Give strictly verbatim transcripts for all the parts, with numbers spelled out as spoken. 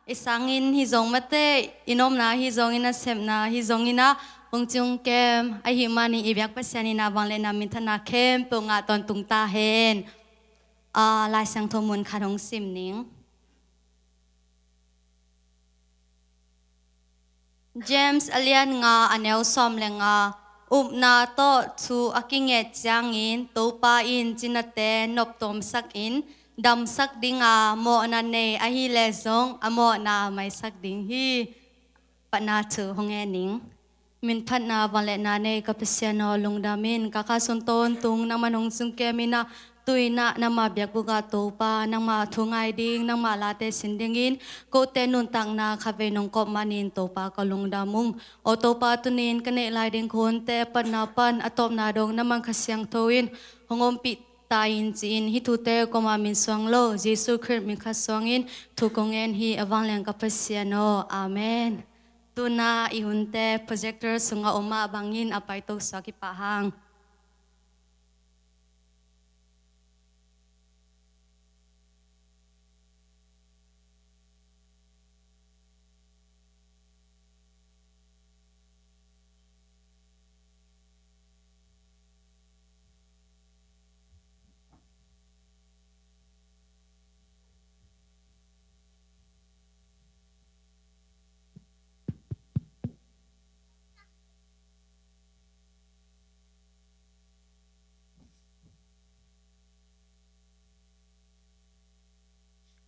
I sangin hi zong mate, i nopna hi zongin, a sepna hi zongin ah, hong ci hong kem ahih manin i biak Pasian in ah vangliatna minthanna khempeuh ngah tawntung ta hen. Ah, Lai Siangtho mun khat hong sim ning. James a lian nga a neu sawm le nga. Upna tawh thu a kinget ciangin Topa in cinate noptuamsak in, damsak dinga mawhna nei ahih leh zong a mawhna maisak ding hi. Patna thu hong ngen ning. Minphatna vangliatna nei ka Pasian aw, lungdam ing. Ka kha sung tawntung nangman hong sungkem in ah, tu-in ah nangma biakbuk ah Topa, nangma thu ngai ding, nangma late sin dingin kote nuntakna khatvei nong kawm manin Topa ka lungdam ung. Aw Topa, tuni-in ka neih lai ding khunte a patna pan a tawpna dong nangman Kha Siangtho in hong ompih ta in ci-in hih thute kuamah min suang lo Jesu Khrist min khat suangin thu kong ngen hi. A vanglian ka Pasian aw. Amen. Tu-in ah i hunte projector sungah om mah bangin a paito suak hi pah hang.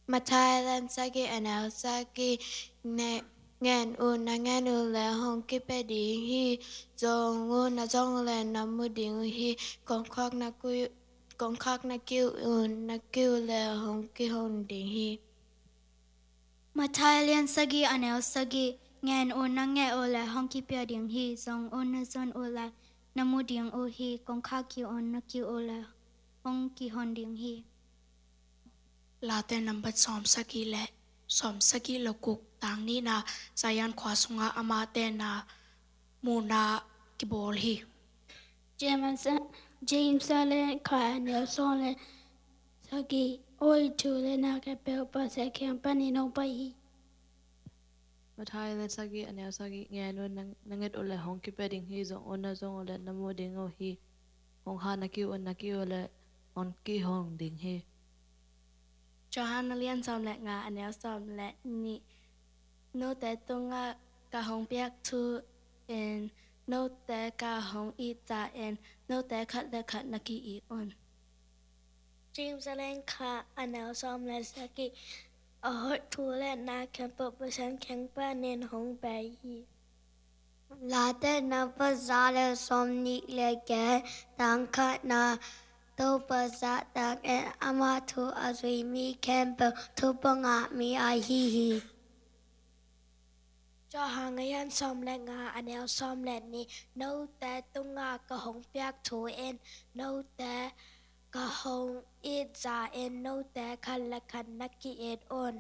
Matthai lian sagih a neu sagih. Nge-, ngen un, na nget uh leh hong kipia ding hi. Zong un, na zong uh leh na mu ding uh hi. Kongkhak na kiu, kongkhak na kiu un, na kiu leh hong kihong ding hi. Matthai lian sagih a neu sagih. Ngen un, na nget uh leh hong kipia ding hi. Zong un, na zong uh leh na mu ding uh hi. Kongkhak kiu un, na kiu uh leh hong kihong ding hi. Late nambat sawm sagih le, sawm sagih le guk. Tang nihna. Zion khua sungah amah tenna muhna kibawl hi. James, James a lian khat a neu sawm le sagih. Aw, i thu le na khempeuh Pasian kiang panin hong pai hi. Matthai lian sagih a neu sagih. Ngen un, na, na nget uh leh hong kipia ding hi. Zong un, na zong uh leh na mu ding uh hi. Kongkhak na kiu un, na kiu uh leh hong kihong ding hi. Johan a lian sawm le nga a neu sawm le nih. Note tungah ka hong piak thu in note ka hong it zah in note khat le khat na ki-it un. James a lian khat a neu sawm le sagih. A hoih thu le na khempeuh Pasian kiang panin hong pai hi. Late nambat za le sawm nih le giat. Tang khatna. Topa zahtak in ama thu a zui mi khempeuh thupha ngah mi ahi hi. Johan a lian sawm le nga a neu sawm le nih. Note tungah ka hong piak thu in note ka hong it zah in note khat le khat na ki-it un.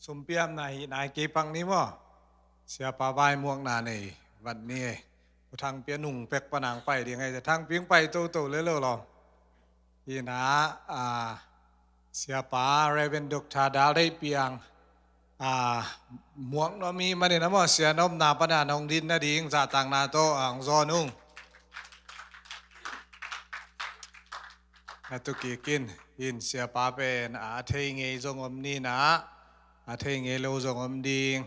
Sumpiamna hi nai kei pak ni maw? Siapa vai muakna nei vat ni. U Thangpi a nung pek panang pai ding ai. Thangpi pai toto le lo lo. Hi na, a, Siapa Reverend Doctor Dal Dei Piang, a, muak nuam mi manin a maw, sia nopna pana nong din nading zahtakna tawh ang zawn ung. Na tu kikin in Siapa pen a thei ngei zong om ni na, a thei ngei lo zong om ding.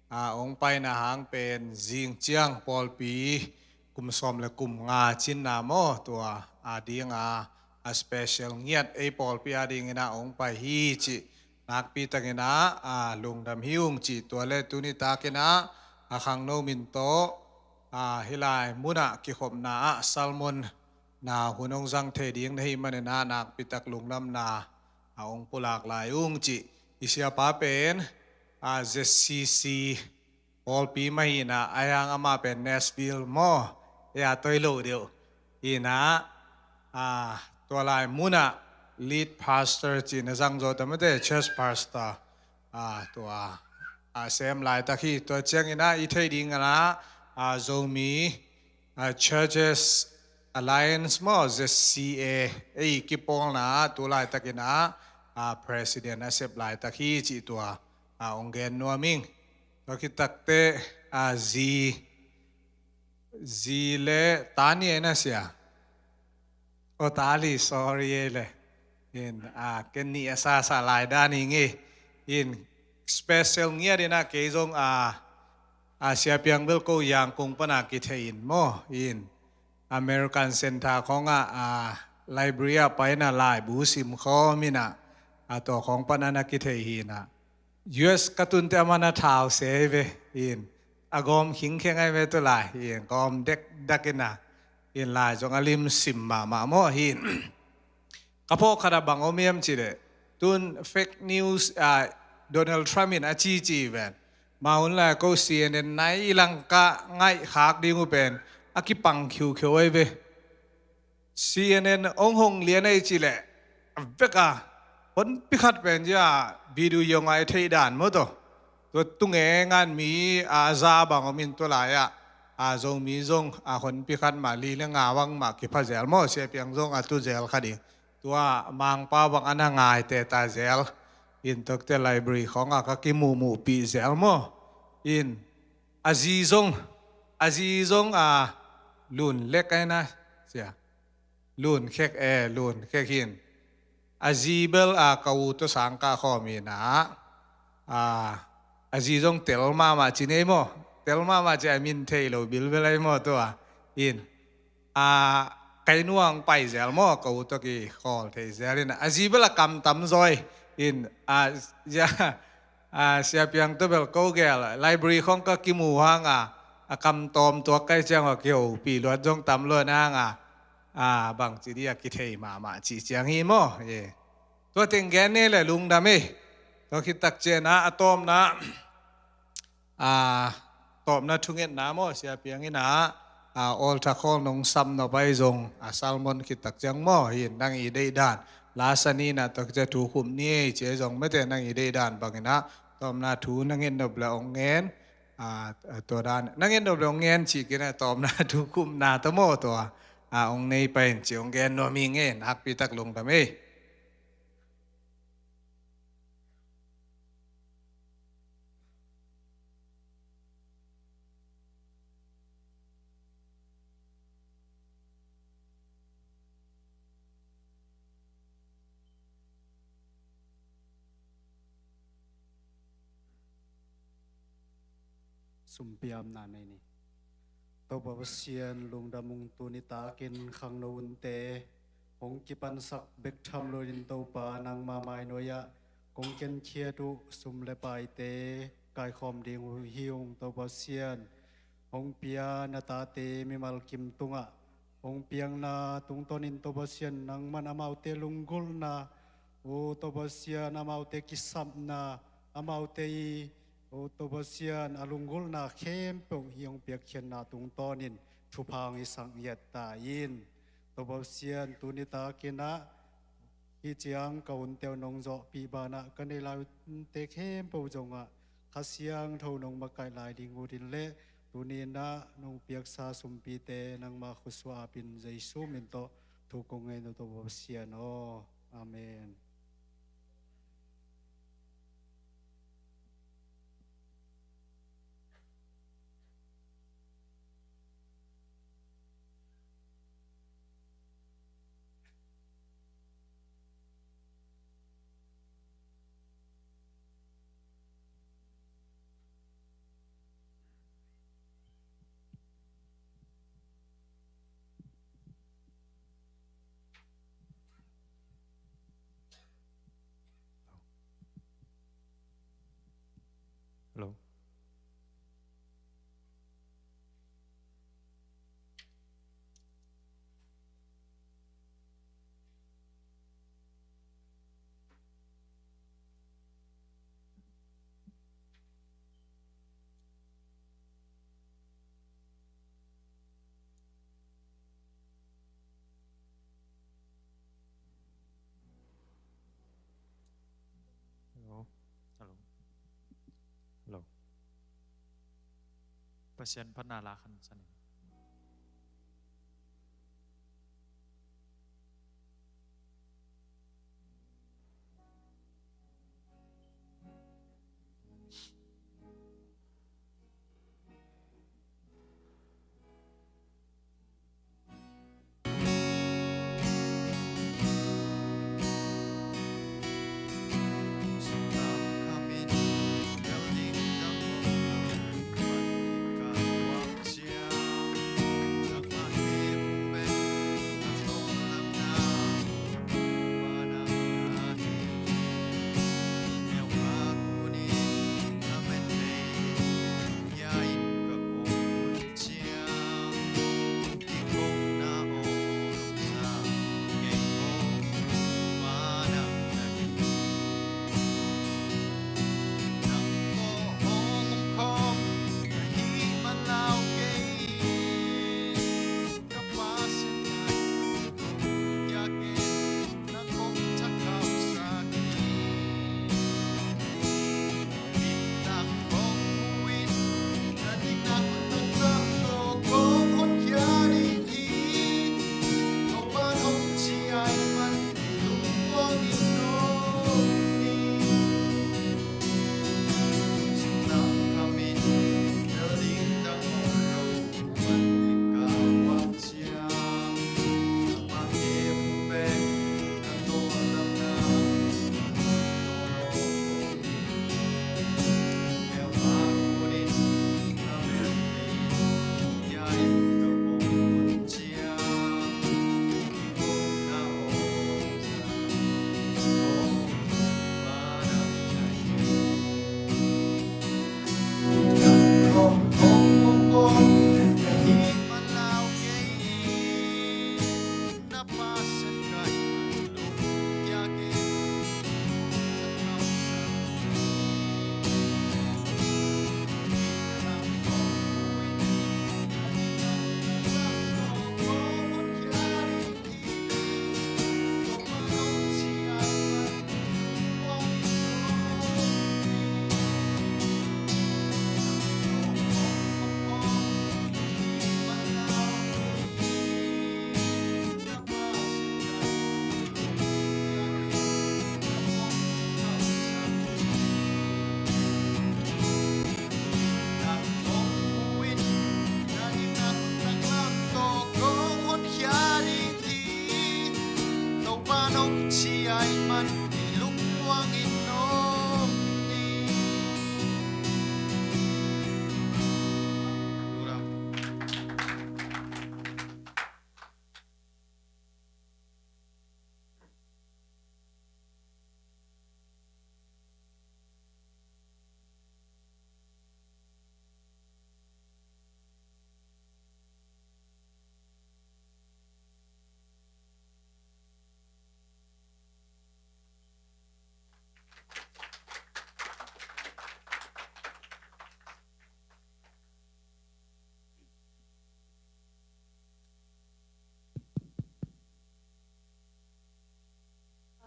A ong paina hang pen zing ciang pawlpi kum sawm le kum nga cinna maw, tua a ding a, a special ngiat ei pawlpi a dingin a ong pai hi cih nakpi takin a, a lungdam hi ung cih. Tua le tuni takin a, a khangno min tawh, a hih lai munah kikhopna ah sermon na hun ong zang thei ding na hih manin a, nakpi tak lungdamna a ong pulak lai ung cih. I siapa pen, a, Z C C pawlpi mah hi in a, a hiang amah pen Nashville maw, ei a toi lo deuh hi in a, a, tua lai munah lead pastor ci-in a zang zo ta mate, church pastor, a, tua, a, sem laitak hi. Tua ciangin a, i theih dingin a, a, Zomi, a, Churches Alliance maw, Z C A, ei kipawlna ah tu laitakin a, a, president a sep laitak hi cih tua, a, ong gen nuam ing. Tua khit takteh, a, zi, zi le ta ni ei na sia. O, ta li, sorry ei le. In, a, ken nih a sasa lai dan hi ngei. In, special ngiat in a kei zong, a, a, Sia Piang bel ko Yangon pana kithei in maw. In, American Center khawng ah, a, library ah pai in a laibu sim khawm in a, a, tua khawng pana na kithei hi in a. U S ka tunte amah na thau se hi ve. In, a gawm khingkheng ai ve tu lai. In, gawm dekdek in a. In, lai zong a lim sim mahmah maw hi. Ka phawk khat a bang om hiam cih leh, tun fake news, a, Donald Trump in a cici ven. Mah hun lai ko C N N nai i langkah ngaih khak ding uh pen a kipang khiukheu ai ve. C N N ong hong lian ei cih leh, a vek a, honpi khat pen zia video zong a i theih dan maw tawh. Tua tu nge ngan mi, a, za bang om in tua lai ah, a, Zomi zong, a, honpi khat mah li le nga bang mah kipha zel maw, Sia Piang zong a tu zel kha ding. Tua Mangpau bang a na ngaite ta zel. In, tua khit teh library khawng ah ka kimuhmuhpih zel maw. In, a zi zong, a zi zong, a, Lun Lek ai na sia. Lun Khek, e, Lun Khek hi in. A zi bel, a, ka u tawh sang kah khawm hi in a. A, a zi zong tel mahmah ci ni ei maw. Tel mahmah ci a min thei lo bilbel ai maw tua. In, a, ka inn uah pai zel maw, ka u tawh kikhawl thei zel in. A zi bel a kam tam zaw ei. In, a, zia, a, Sia Piang tawh bel ko gel, library khawng ka kimu hang a, a kam tawm tuak kai ciang a kihopih luat zong tam luat hang a, a, bangci dih a kithei mahmah cih ciang hi maw. Ye. Tua teng gen ni le lungdam ei. Tua khit tak ciang a, a tawpna, a, tawpna thungetna maw, Sia Piang in a, a, altar call nong sam nop ai zong, a, sermon khit tak ciang maw, hi in nang i deih dan. La sa ni in a tua khit ciang thu khum ni ei ci ai zong mate nang i deih dan bangin a, tawpna thu na nget nop le ong ngen, a, a, tua dan. Na nget nop le ong ngen ci kei in a tawpna thu khumna tawh maw tua. A, ong nei pai in ci ong gen nuam hi ngei, nakpi tak lungdam ei. Sumpiamna nei ni. Topa Pasian lungdam ung, tuni takin khangno hunte hong kipansak bek tham loin Topa nangma mainuai ah kong kenkhiat uh sum le paite kaikhawm ding uh hi ung. Topa Pasian, hong pia na tate mimal kim tungah hong piakna tungtawnin Topa Pasian nangman amaute lunggulhna, o Topa Pasian amaute kisapna, amaute i, o Topa Pasian a lunggulhna khempeuh hi hong piakkhiatna tungtawnin thupha hong hisak ngiat ta in. Topa Pasian tuni takin ah hih ciang ka hunte uh nong zawhpih banah ka nei lai hunte khempeuh zongah Kha Siangtho nong makaih lai ding uh din le tuni in ah nong piaksa sumpite nangma khutsua apin Jesu min tawh thu kong ngen uh Topa Pasian aw. Amen. Hello. Hello. Hello. Hello. Pasian phatna la khan san in.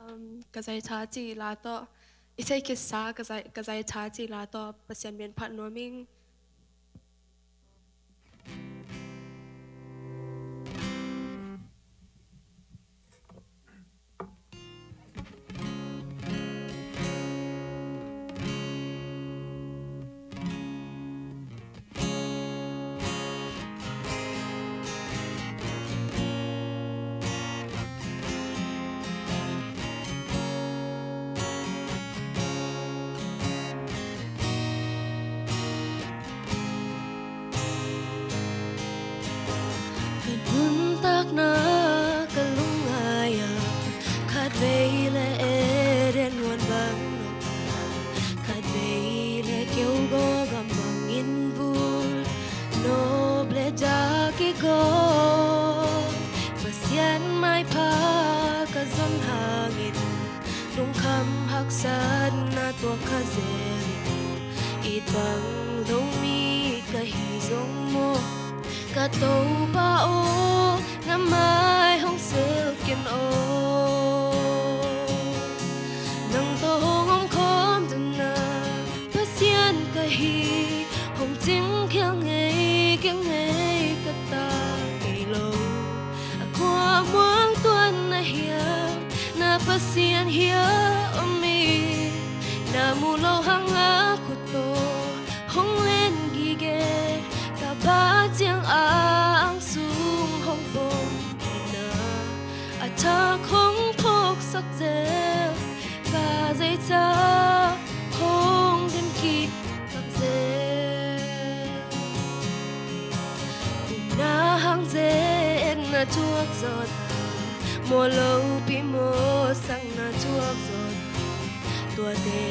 Um, ka zaitha cih la tawh, i theih khitsa ka zai, ka zaitha cih la tawh Pasian min phat nuam ing. Ka nuntakna ka lungngai a, khatvei le Eden huan bang, khatvei le keu go Pasian maipha ka zon hangin lungkham haksatna tuak kha zel in, it bang lo mi ka hi zong maw, ka Topa aw, na mai hong sel ken aw. Nang tawh hong om khawm dena Pasian ka hi, hong cingkhial ngei keng ngei ka ta kei lo. A kua muang tuan na hiam, na Pasian hiam om in, na mu lo hang a khut tawh hong len gige, ka ba ciang a ang sung hong pom in a, a thak hong phawksak zel, ka zeicah hong dim kik sak zel. Upna hang ze-etna thuak zawh a, mawh lopi mawhsakna thuak zawh a, tuate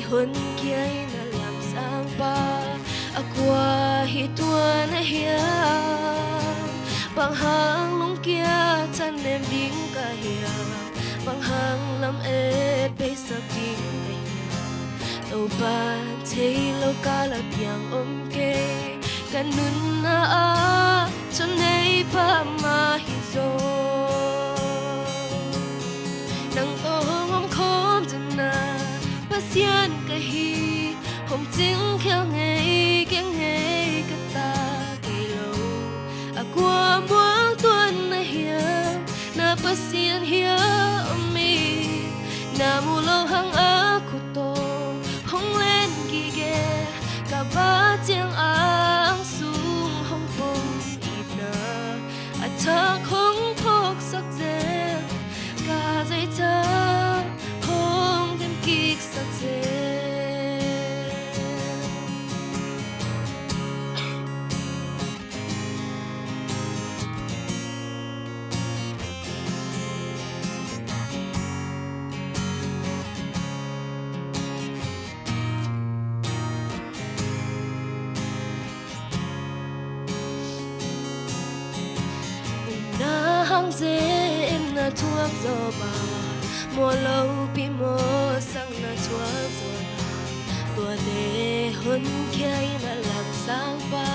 honkhia in a lamsang pa, a kua hi tua na hiam? Bang hang lungkia thanem ding ka hiam? Bang hang lamet beisak ding ka hiam? Topa thei lo ka la piang om kei, ka nunna ah thawn nei pa mah hi zaw. Nang tawh hong om khawm dena Pasian ka hi, hong cingkhial ngei keng ngei ka ta kei lo. A kua muang tuan na hiam, na Pasian hiam om in, na mu lo hang a khut tawh hong len gige, ka ba ciang a ang sung hong pom in a, a thak hong phawksak zel, ka zeicah hong dim kik sak zel. Upna hang ze-etna thuak zawh a, mawh lopi mawhsakna thuak zawh a, tuate honkhia in a lamsang pa,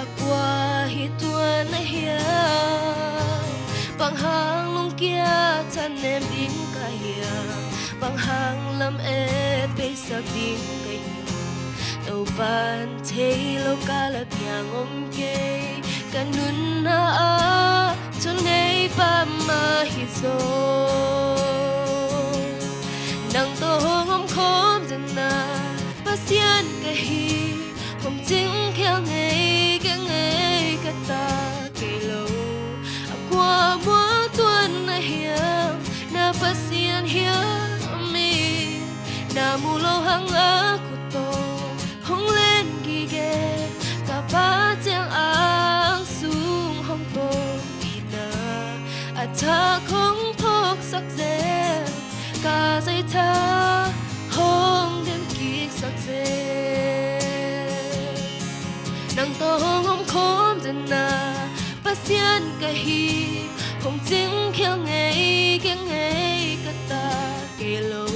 a kua hi tua na hiam? Bang hang lungkia thanem ding ka hiam? Bang hang lamet beisak ding ka hiam? Topan thei lo ka la piang om kei, ka nunna ah thawn nei pa mah hi zaw. Nang tawh hong om khawm dena Pasian ka hi, hong cingkhial ngei keng ngei ka ta kei lo. A kua muang tuan na hiam, na Pasian hiam om in, na mu lo hang a khut tawh hong len gige, ka ba ciang a ang sung hong pom in a, a thak hong phawksak zel, ka zeicah hong dim kik sak zel. Nang tawh hong om khawm dena Pasian ka hi, hong cingkhial ngei keng ngei ka ta kei lo.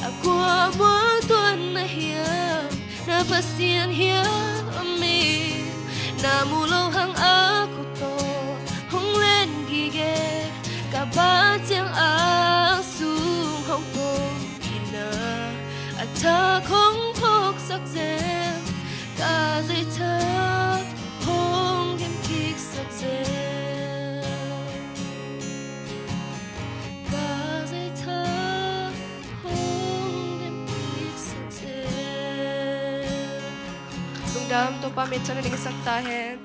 A kua muang tuan na hiam, na Pasian hiam om in, na mu lo hang a khut tawh hong len gige, ka ba ciang a ang sung hong pom in a, a thak hong phawksak zel, ka zeicah hong dim kik sak zel. Ka zeicah hong dim kik sak zel. Lungdam, Topa min thang ding sak ta hen.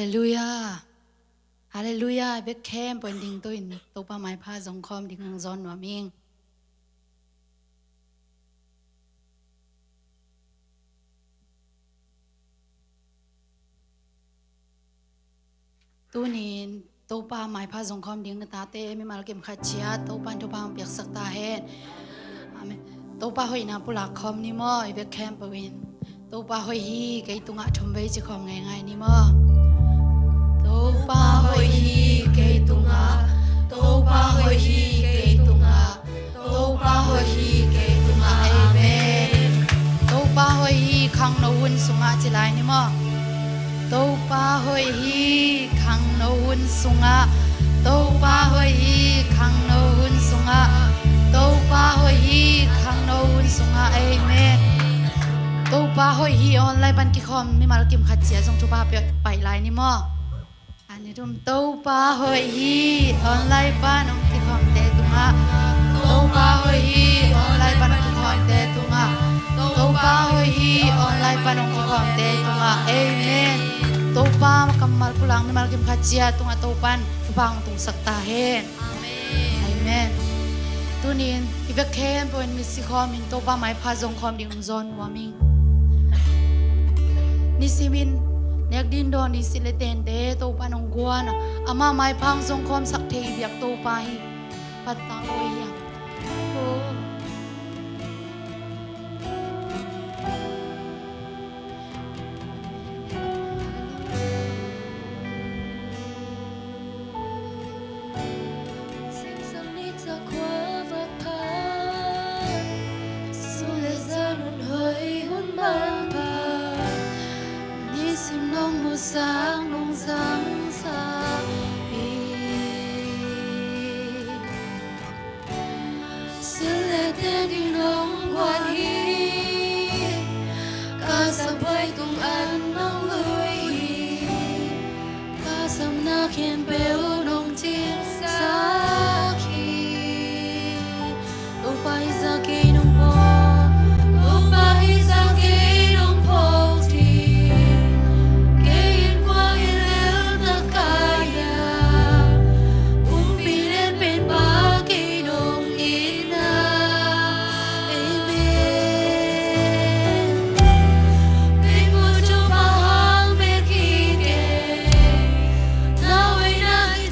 Halleluiah. Halleluiah. I bek khempeuh in dingto in Topa maipha zong khawm ding hong zawn nuam ing. Tuni in Topa maipha zong khawm ding na tate mimal kim khat ciat Topa in thupha hong piaksak ta hen. Amen. Topa hoihna pulak khawm ni maw, i bek khempeuh in. Topa hoih hi kei tungah thum vei ci khawm ngeingai ni maw. Topa hoih hi kei tungah, Topa hoih hi kei tungah, Topa hoih hi kei tungah. Amen. Topa hoih hi khangno hun sungah ci lai ni maw. Topa hoih hi khangno hun sungah, Topa hoih hi khangno hun sungah, Topa hoih hi khangno hun sungah. Amen. Topa hoih hi online pan kikhawm mimal kim khat ciat zong thupha pia pai lai ni maw. A ni thum. Topa hoih hi online pan hong kikhawmte tungah, Topa hoih hi online pan hong kikhawmte tungah, Topa hoih hi online pan hong kikhawmte tungah. Amen. Topa kammal pulak mimal kim khat ciat tungah Topa in thupha hong tungsak ta hen. Amen. Tuni in i bek khempeuh in misi khawm in Topa maipha zong khawm ding hong zawn nuam ing. Nisimin nek ding dawn i si le tente Topa in hong guan a, amah maipha hong zong khawmsak thei i biak Topa hi. Pattang oi hiam. Sum le za hun hoih hun manpha, nisim nong musak nong zangsak hi. Sil le teng ding nong guan hi. Ka sam huai tung an nong lui hi. Ka samna khempeuh nong cingsak hi. Topa hi za kei nong pho, Topa hi za kei nong pho ti. Kei in kua hi lel ta ka ya. Kumpi lian pen pa kei nong itna. Amen. Kei mu Topa hang bek hi kei. Na hoihna hi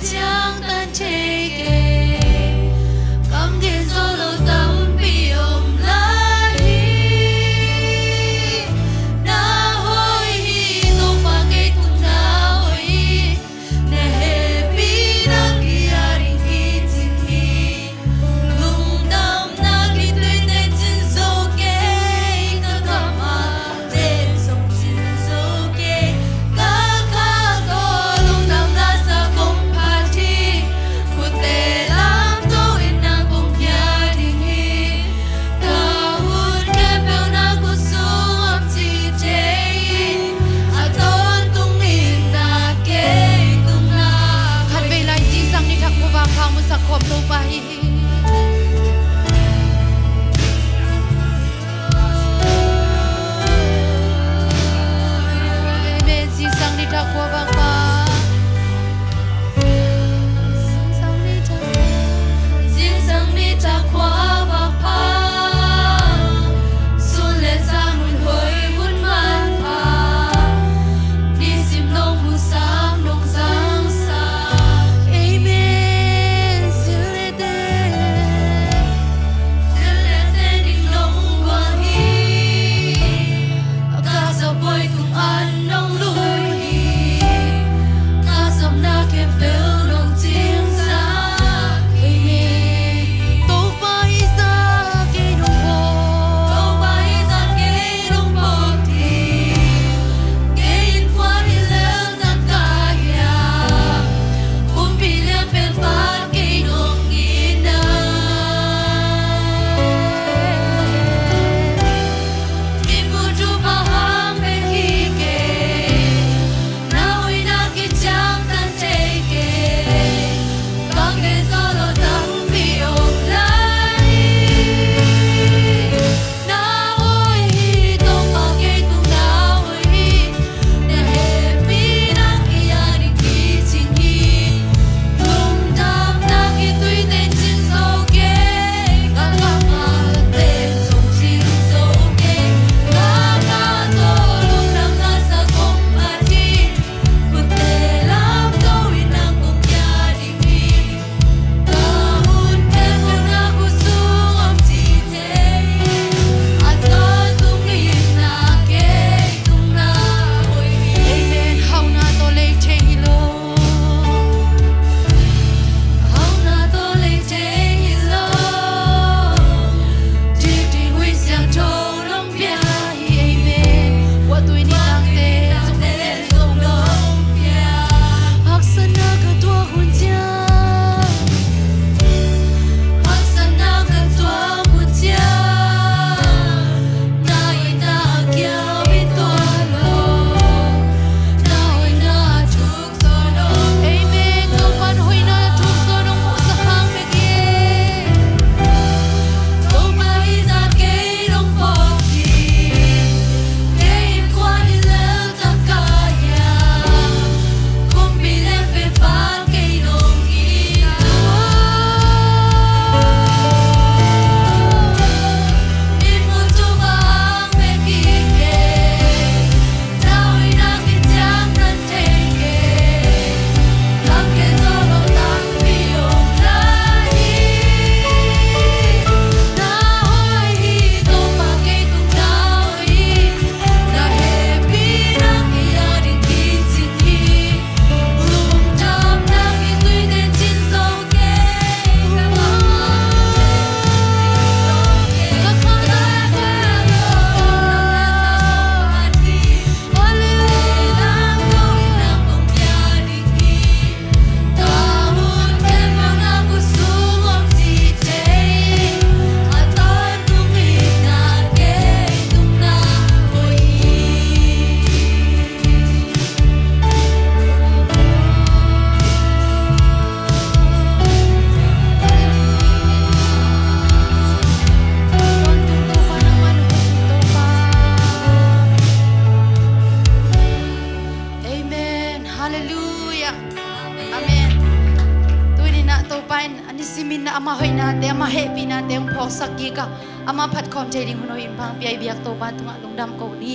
hehpihnate hong phawksak kik a, amah phat khawm thei ding hun hoih hong pia i biak Topa tungah lungdam ko ni.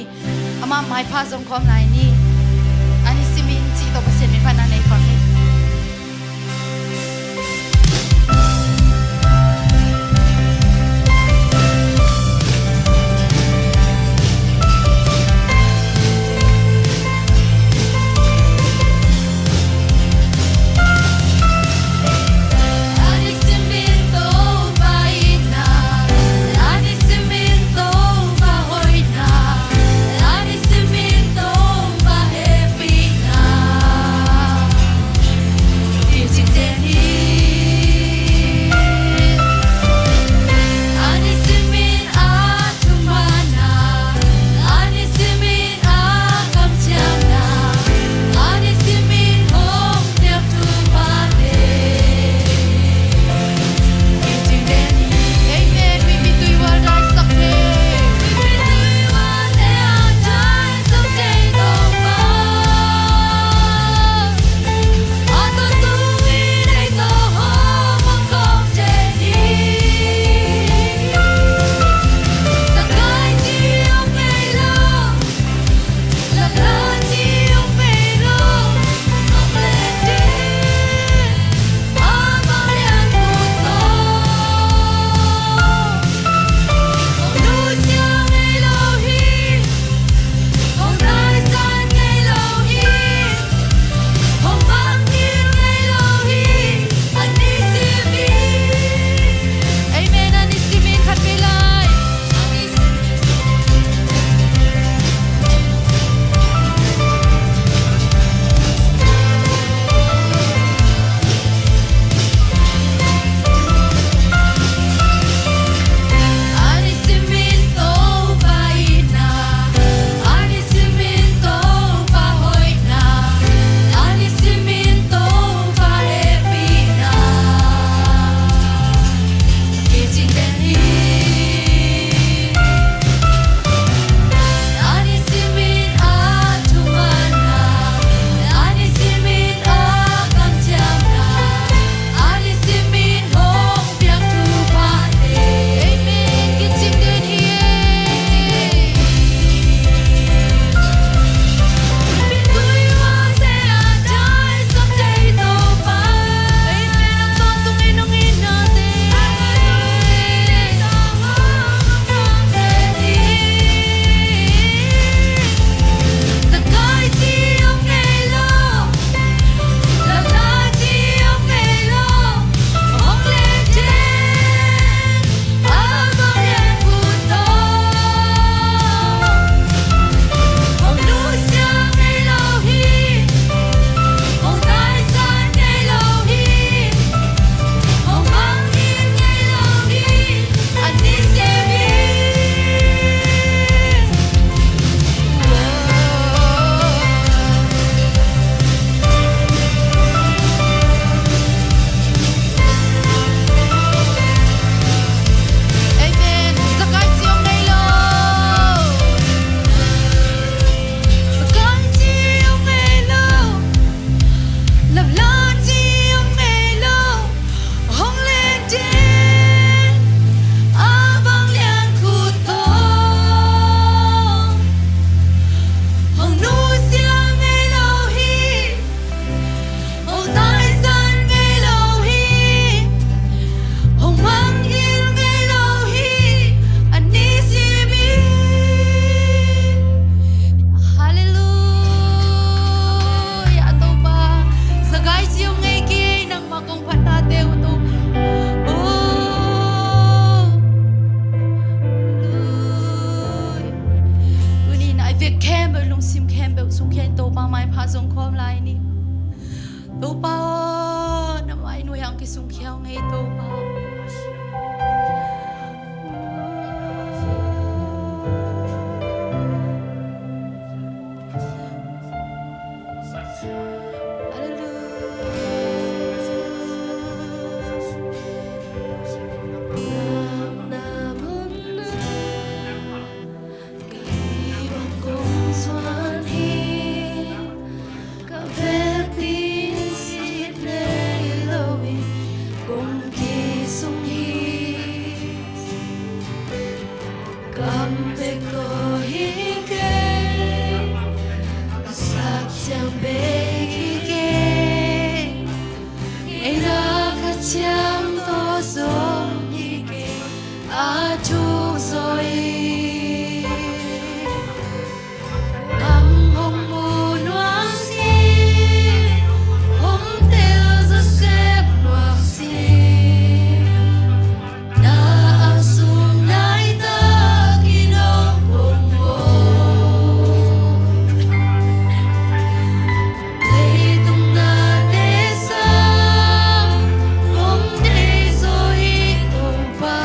Amah maipha zong khawm lai ni. An i sim in cih tawh Pasian min phatna nei pah ni. Halleluia, Topa. Zakai ci hong ngei kei, nangmah kong phatnate uh Topa. Oh. Halleluia. Tuni in a vek khempeuh, lungsim khempeuh sungkhia in Topa maipha zong khawm lai ni. Topa aw, na mai nuai ah hong kisungkhia hong ei Topa. Kam bek tawh hi kei, a sak ciang bek hi kei, ngeina khat ciam tawh zong hi kei, a thuk zaw hi. Nang hong mu nuam si, hong tel zaw sep nuam si. Na a sung laitak in hong pom bo. Leitung nate sang hong thei zaw hi Topa.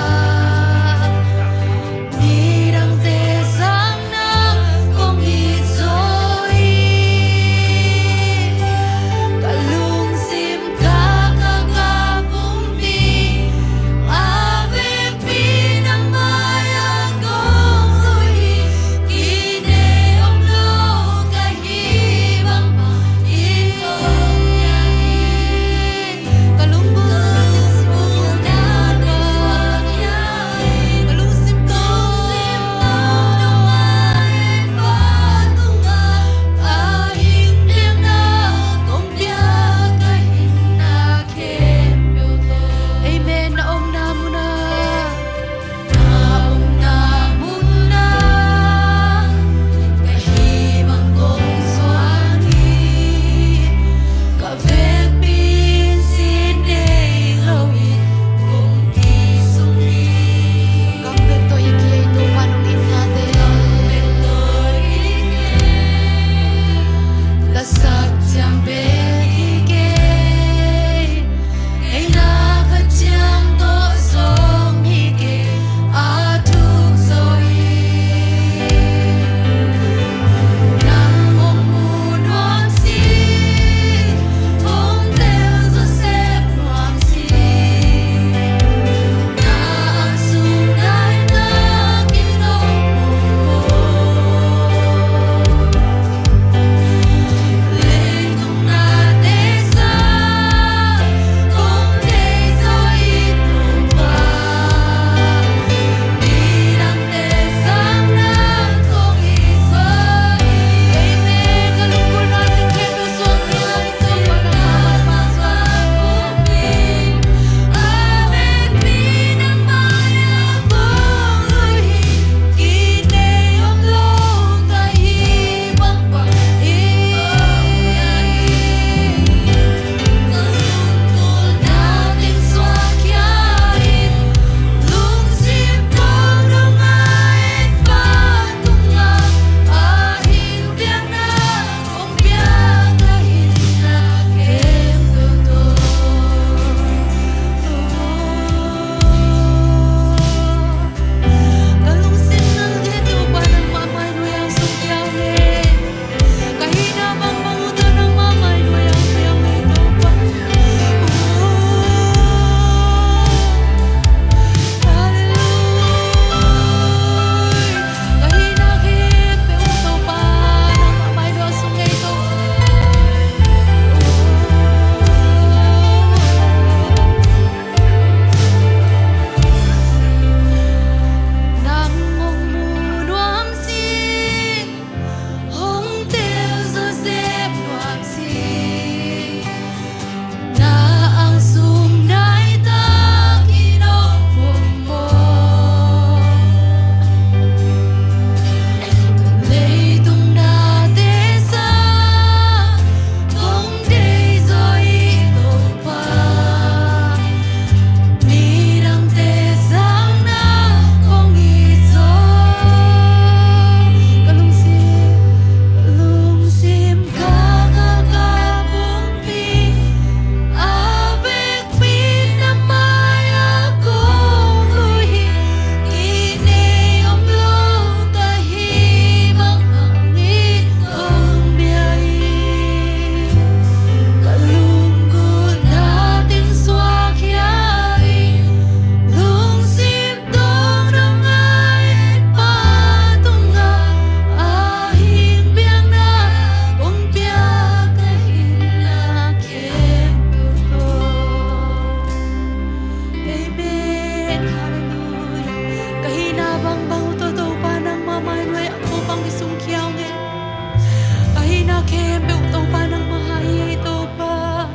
khempeuh Topa nangmah hi ei Topa.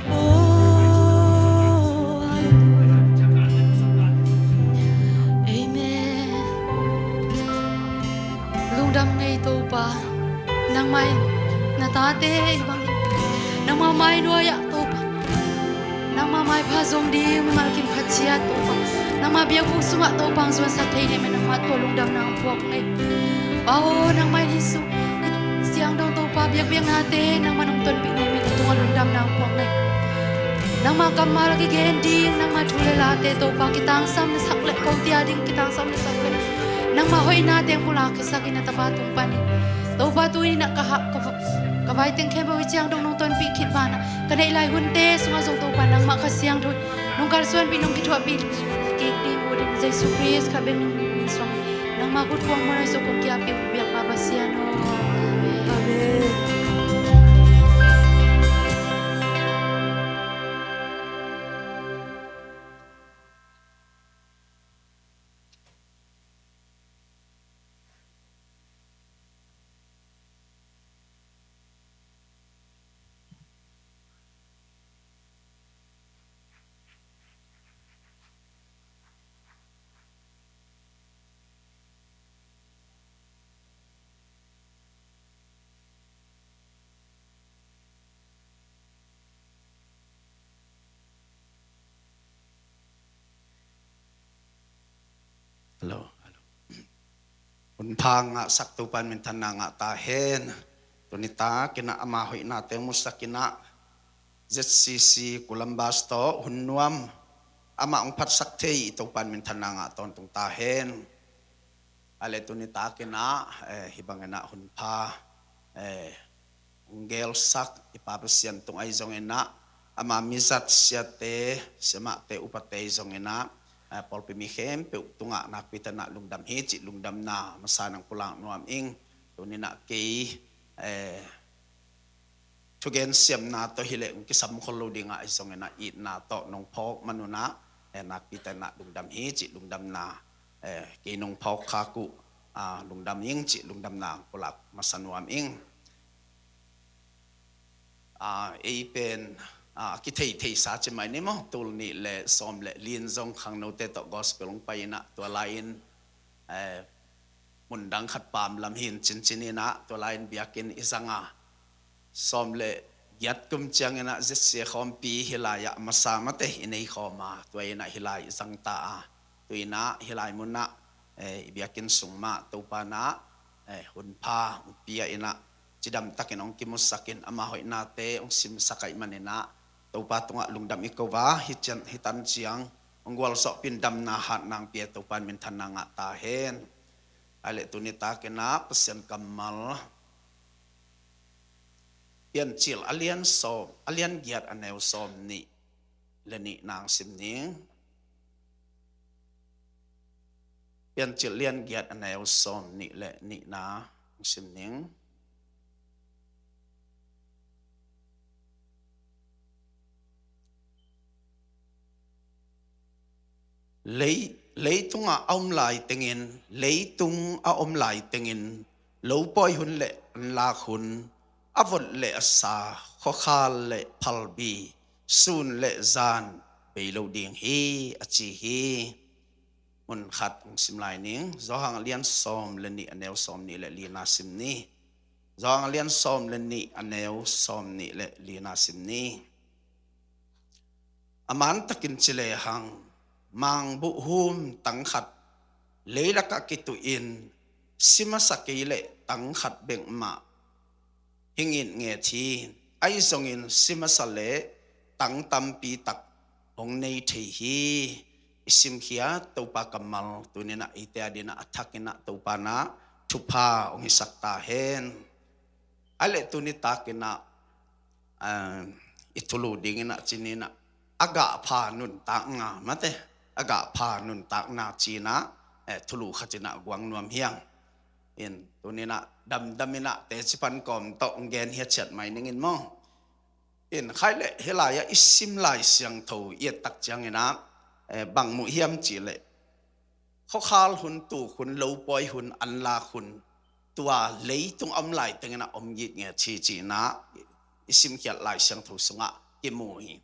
Oh, hallelujah. Amen. Lungdam ngei Topa. Nangmah in na tate ei bang, nangmah mai nuai-ah Topa, nangmah maipha zong ding mimal kim khat ciat Topa, nangmah biakbuk sungah Topa hong zuansak thei ni ei, nangmah tua lungdamna hong puak ngei. Pa aw, nangmah in hih sung siangtho Topa biakpiaknate nangmah nong tonpih ni ei, na tungah lungdamna hong puak ngei. Nangmah kammal kigen ding, nangmah thu le late Topa kitangsam na sak leh, kote a ding kitangsam na sak leh, nangmah hoihna teng pulak khisakin na tapa tung panin Topa tuni-in ah ka ha, ka va, ka vai teng khempeuh hi ciang dong nong tonpih khit banah ka neih lai hunte sungah zong Topa nangmah Kha Siangtho in nong kalsuanpih, nong kithuahpih kik ding uh ding Jesu Khrist kha bek nong min suang nangmah khut kuang mual ahi zong kong kiapih uh biak Pa Pasian aw. Amen. Hello, hello. Hun pha ngahsak Topa in minthanna ngah ta hen. Tuni takin ah ama hoihna teng musakin ah Z C C Columbus tawh hun nuam amah hong phatsak thei i Topa in minthanna ngah tawntung ta hen. A le tuni takin ah, eh, hih bangin ah hun pha, eh, hong gelsak i Pa Pasian tung ahi zongin ah, ama mizat siate, siamahte, upate ahi zongin ah, eh, pawlpi mi khempeuh tungah nakpi takin ah lungdam hi cih lungdamna masa nang pulak nuam ing. Tuni-in ah kei, eh, thugen siamna tawh hi leh hong kisam khol lo ding ahi zongin ah itna tawh nong phawk man un ah, eh, nakpi takin ah lungdam hi cih lungdamna, eh, kei nong phawk khak uh, ah, lungdam ing cih lungdamna hong pulak masa nuam ing. Ah, ei pen, ah, kithei theisa ci mai ni maw, tul nih le sawm le li in zong khangnote tawh gospel hong pai in ah, tua lai-in, eh, mundang khat pam lam hi in cincin in ah, tua lai-in biakinn i zang a, sawm le giat kum ciangin ah Z C A khawmpi hih lai-ah masa mate i nei khawm a, tua in ah hih lai i zang ta a, tu-in ah hih lai mun ah, eh, i biakinn sung mah Topa in ah, eh, hun pha hong pia in ah, cidam takin hong kimusakin ama hoihnate hong simsak ahih manin ah, Topa tungah lungdam i ko a, hih ciang, hih tan ciang hong gualzawhpih in damna hatna hong pia Topa in minthanna ngah ta hen. A le tuni takin ah Pasian kammal Piancil a lian sawm, a lian giat a neu sawm nih le nihna hong sim ning. Piancil lian giat a neu sawm nih le nihna hong sim ning. Lei, leitungah a om lai tengin, leitung a om lai tengin, lopawi hun le anlak hun, a vot le a sa, khuakhal le phalbi, sun le zan bei lo ding hi, a ci hi. Mun khat hong sim lai ning, Johan a lian sawm le nih a neu sawm nih le lina sim ni. Johan a lian sawm le nih a neu sawm nih le lina sim ni. A man takin ci lehang, mangbuhhum tang khat leilakah kituhin, si masa kei leh tang khat bek mah hi ngitnget hi. Ahi zongin si masa leh tang tampi tak hong nei thei hi. I simkhia Topa kammal tuni-in ah eite adingin ah a thakin ah Topa in ah thupha hong hisak ta hen. A le tuni takin ah, eh, i thulu dingin ah ci ni-in ah, a gahpha nuntakna mate, a gahpha nuntakna ci-in ah, eh, thulu khat in ah guang nuam hi ing. In tuni-in ah damdam in ah teci pan kawm tawh hong gen hi a ciat mai ning in maw. In khaih leh hih lai-ah i sim Lai Siangtho i et tak ciangin ah, eh, bang mu hiam cih leh, khuakhal hun, tuk hun, lopawi hun, anlak hun, tua leitung a om lai teng in ah om gitnget hi ci-in ah i simkhiat Lai Siangtho sungah kimu hi.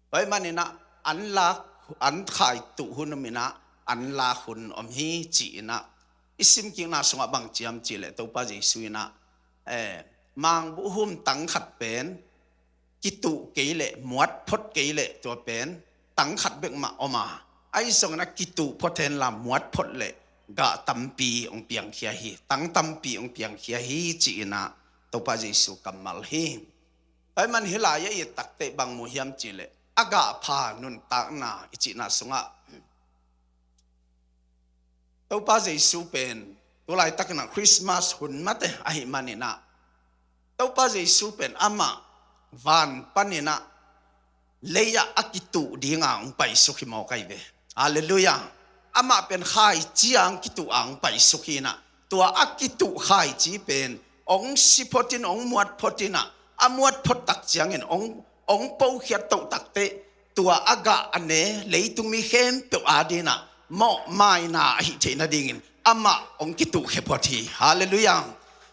Tua ahih manin ah an lak, an khaituh hun om in ah an lak hun om hi ci-in ah i simkikna sungah bang ci hiam cih leh Topa Jesu in ah, eh, mangbuhhum tang khat pen kituh kei leh muat phot kei leh tua pen tang khat bek mah om a, ahi zongin ah kituh phot hen la muat phot leh gah tampi hong piangkhia hi, tang tampi hong piangkhia hi ci-in ah Topa Jesu kammal hi. Tua ahih man hih lai-ah i et takteh bang mu hiam cih leh a gah pha nuntakna i cihna sungah Topa Jesu pen tu laitakin ah Christmas hun mate ahih manin ah Topa Jesu pen amah van panin ah lei-ah a kituh dinga hong paisuk hi mawk ahi ve. Halleluiah. Amah pen khaici-a hong kituh a hong paisuk hi in ah tua a kituh khaici pen hong si phot in hong muat phot in ah a muat phot tak ciangin hong, hong pokhiat toh takteh tua a gah a ne leitung mi khempeuh adingin ah mawhmaina ahih theih nadingin amah hong kituhkhia phot hi. Halleluiah.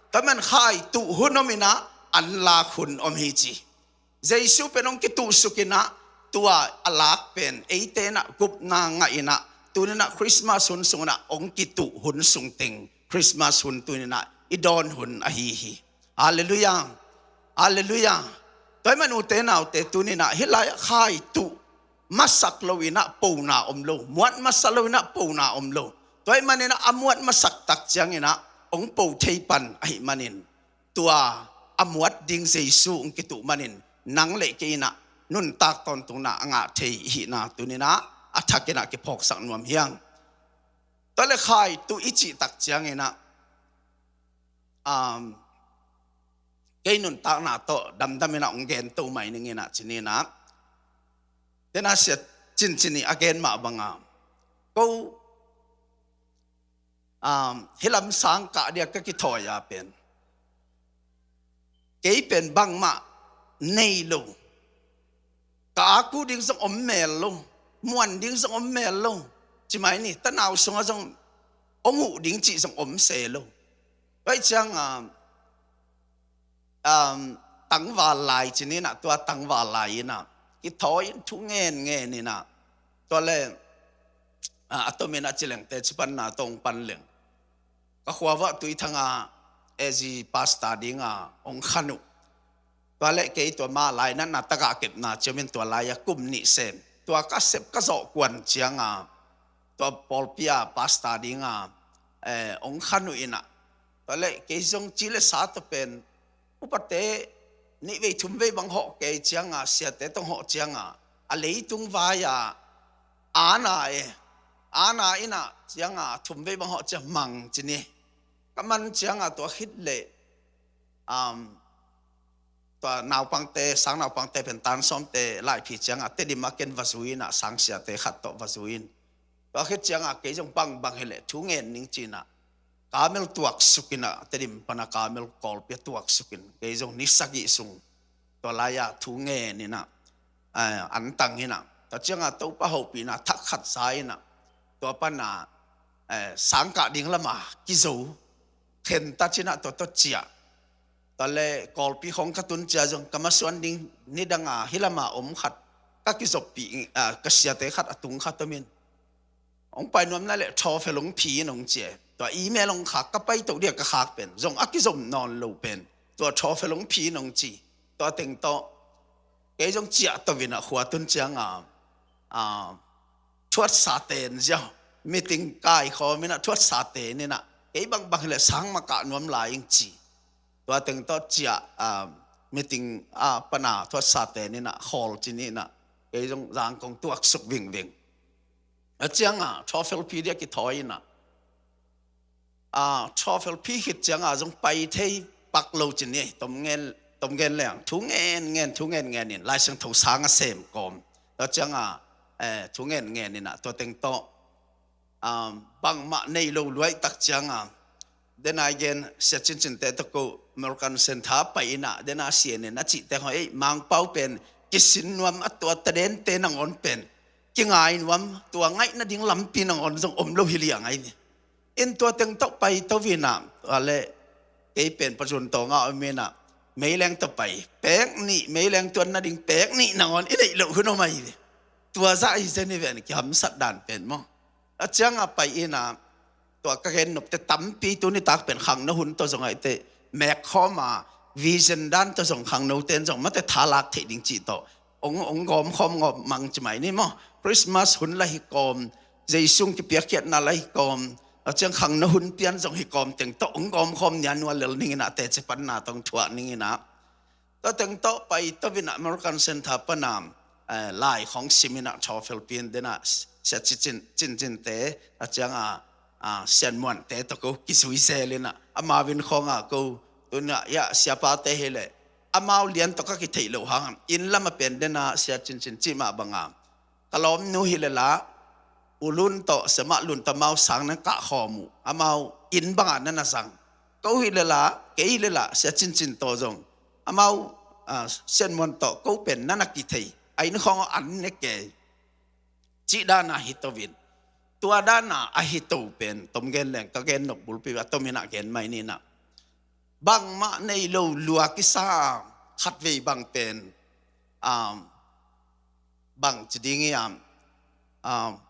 Tua ahih man khaituh hun om in ah an lak hun om hi ci. Jesu pen hong kituhsuk in ah tua a lak pen eite in ah gupna ngah in ah tuni in ah Christmas hun sung in ah hong kituh hun sung teng Christmas hun tuni in ah i dawn hun ahi hi. Halleluiah. Halleluiah. Tua ahih man ute naute tuni in ah hih lai-ah khaituh masak lo in ah pona om lo, muat masak lo in ah pona om lo. Tua ahih manin ah a muat masak tak ciangin ah hong po thei pan ahih manin tua a muat ding Jesu hong kituh manin nang le kei in ah nuntak tawntungna a ngah thei i hihna tuni in ah a thak in ah kiphawksak nuam hi hang. Tua leh khaituh i cih tak ciangin ah, um, kei nuntakna tawh damdam in ah hong gen to mai ning in ah ci ni in ah, den a sia cincin ih a gen mah bang a ko, um, hih lam sangkah dia ka kithawi a pen kei pen bangmah nei lo, ka aku ding zong om mel lo, muan ding zong om mel lo, ci mai ni, tanau sungah zong hong huh ding cih zong om se lo. Tua ahih ciang, um, um, tangval lai ci ni in ah, tua tangval lai in ah kithawi in thu ngen ngen in ah, tua leh, ah, a tom in ah ci leng teci panna tawh hong pan leng ka khua uah Tuithang ah A Z pastor ding a hong khan uh. Tua leh kei tua ma lainatna tagah kepna ci om in tua lai-ah kum nih sem tua ka sep ka zawh kuan ciang a tua pawlpi ah pastor ding a, eh, hong khan uh in ah, tua leh kei zong ci le sa tawh pen upate nih vei thum vei bang hawh kei ciang a, siate tawh hawh ciang a, a leitung vai ah ana e, ana in ah ciang a thum vei bang hawh ciang mang ci ni. Ka man ciang a tua khit leh, um, tua naupangte, sang naupangte pen tan sawmte laiphi ciang a Tedim ah ken va zui in ah, sangsiate khat tawh va zui in. Tua khit ciang a kei zong bangbang hi leh thu ngen ning ci in ah, kamel tuaksuk in ah, Tedim pan a kamel kawlpi ah tuaksuk in kei zong ni sagih sung tua lai-ah thu ngen in ah, eh, an tang in ah, tua ciang a Topa hopihna thak khat za in ah, tua pan a, eh, sangkah ding lam a kizo, khentat in ah tua tawh ciah. Tua leh kawlpi khawng ka tun ciang zong ka masuan ding nidang a hih lam a om khat ka kizoppih, ah, ka siate khat a tung khat om in, hong pai nuam na leh thawfel hong phi in hong ci e. Tua email hong khak, ka pai toh dia ka khak pen zong a kizom nawn lo pen tua thawfel hong phi in hong ci. Tua teng tawh kei zong ciah to in ah khua tun ciang a, ah, thuatsa ten ziau, meeting kaikhawm in ah thuatsa ten in ah, kei bangbang hi leh sang mah kah nuam lai ing ci. Tua teng tawh ciah, ah, meeting ah pan a thuatsa ten in ah khawl ci ni in ah, kei zong zangkong tuaksuk vingving. A ciang a thawfel phi dia kithawi in ah, ah, thawfel phi khit ciang a zong pai thei pak lo ci ni, tom ngen, tom ngen leng thu ngen ngen, thu ngen ngen in Lai Siangtho sang a sem kawm. Tua ciang a, eh, thu ngen ngen in ah tua teng tawh, um, bangmah nei lo luai tak ciang a, den a i gen sia cincinte tawh ko American Center pai in ah, den a C N N a cihte hawh ei Mangpau pen kisin nuam a, tua tadente nangawn pen kingai nuam, tua ngaih nading lampi nangawn zong om lo hi liang ahi ve. In tua teng tawh pai to in ah, tua leh Kei pen Pazun tawng ah om inah, meileng tawh pai pek nih, meileng tuan nading pek nih nangawn i neih loh hun om ahi ve. Tua zah hi zen hi ven, kihamsat dan pen maw. A ciangah pai inah, tua ka gen nopte tampi tuni tak pen khangno hun tawh zong ahite mek khawm a, vision dan tawh zong khangnote in zong mate thalak theih ding cih tawh ong, ong gawm khawm ngawm mang ci mai ni maw. Christmas hun la hi kawm, Jesu kipiakkhiatna la hi kawm, a ciang khangno hun pian zong hi kawm teng tawh ong gawm khawm nia, nua lel ning inah, teci panna tawh thuah ning inah. Tua teng tawh pai to inah American Center pana, eh, lai khawng sim inah, chaw felpin denah, sia Cin Cin, Cin Cinte, a ciangah, ah, Sian Muante tawh ko kizui zel inah, amau inn khawngah ko, tunah ia siapate hi leh amau lian tawh ka kitheih loh hangah inn lamah pen denah sia Cin Cin cih mah banga, ka lawmnu hi leh lah, U Lun tawh Sia Mah Lun tawh amau sang nan kah khawm uh, amau inn bangah nan a zang. Ko hi leh lah, kei hi leh lah, sia Cin Cin tawh zong amau, ah, Sian Muan tawh ko pen nan a kithei, a inn khawng an ne kei. Cih dana hi to in. Tua dana a hi to pen tom gen leng, ka gen nop bulpi a tom inah gen mai ni inah. Bangmah nei lo lua kisa, khatvei bang pen, um, bang ci ding hiam, um,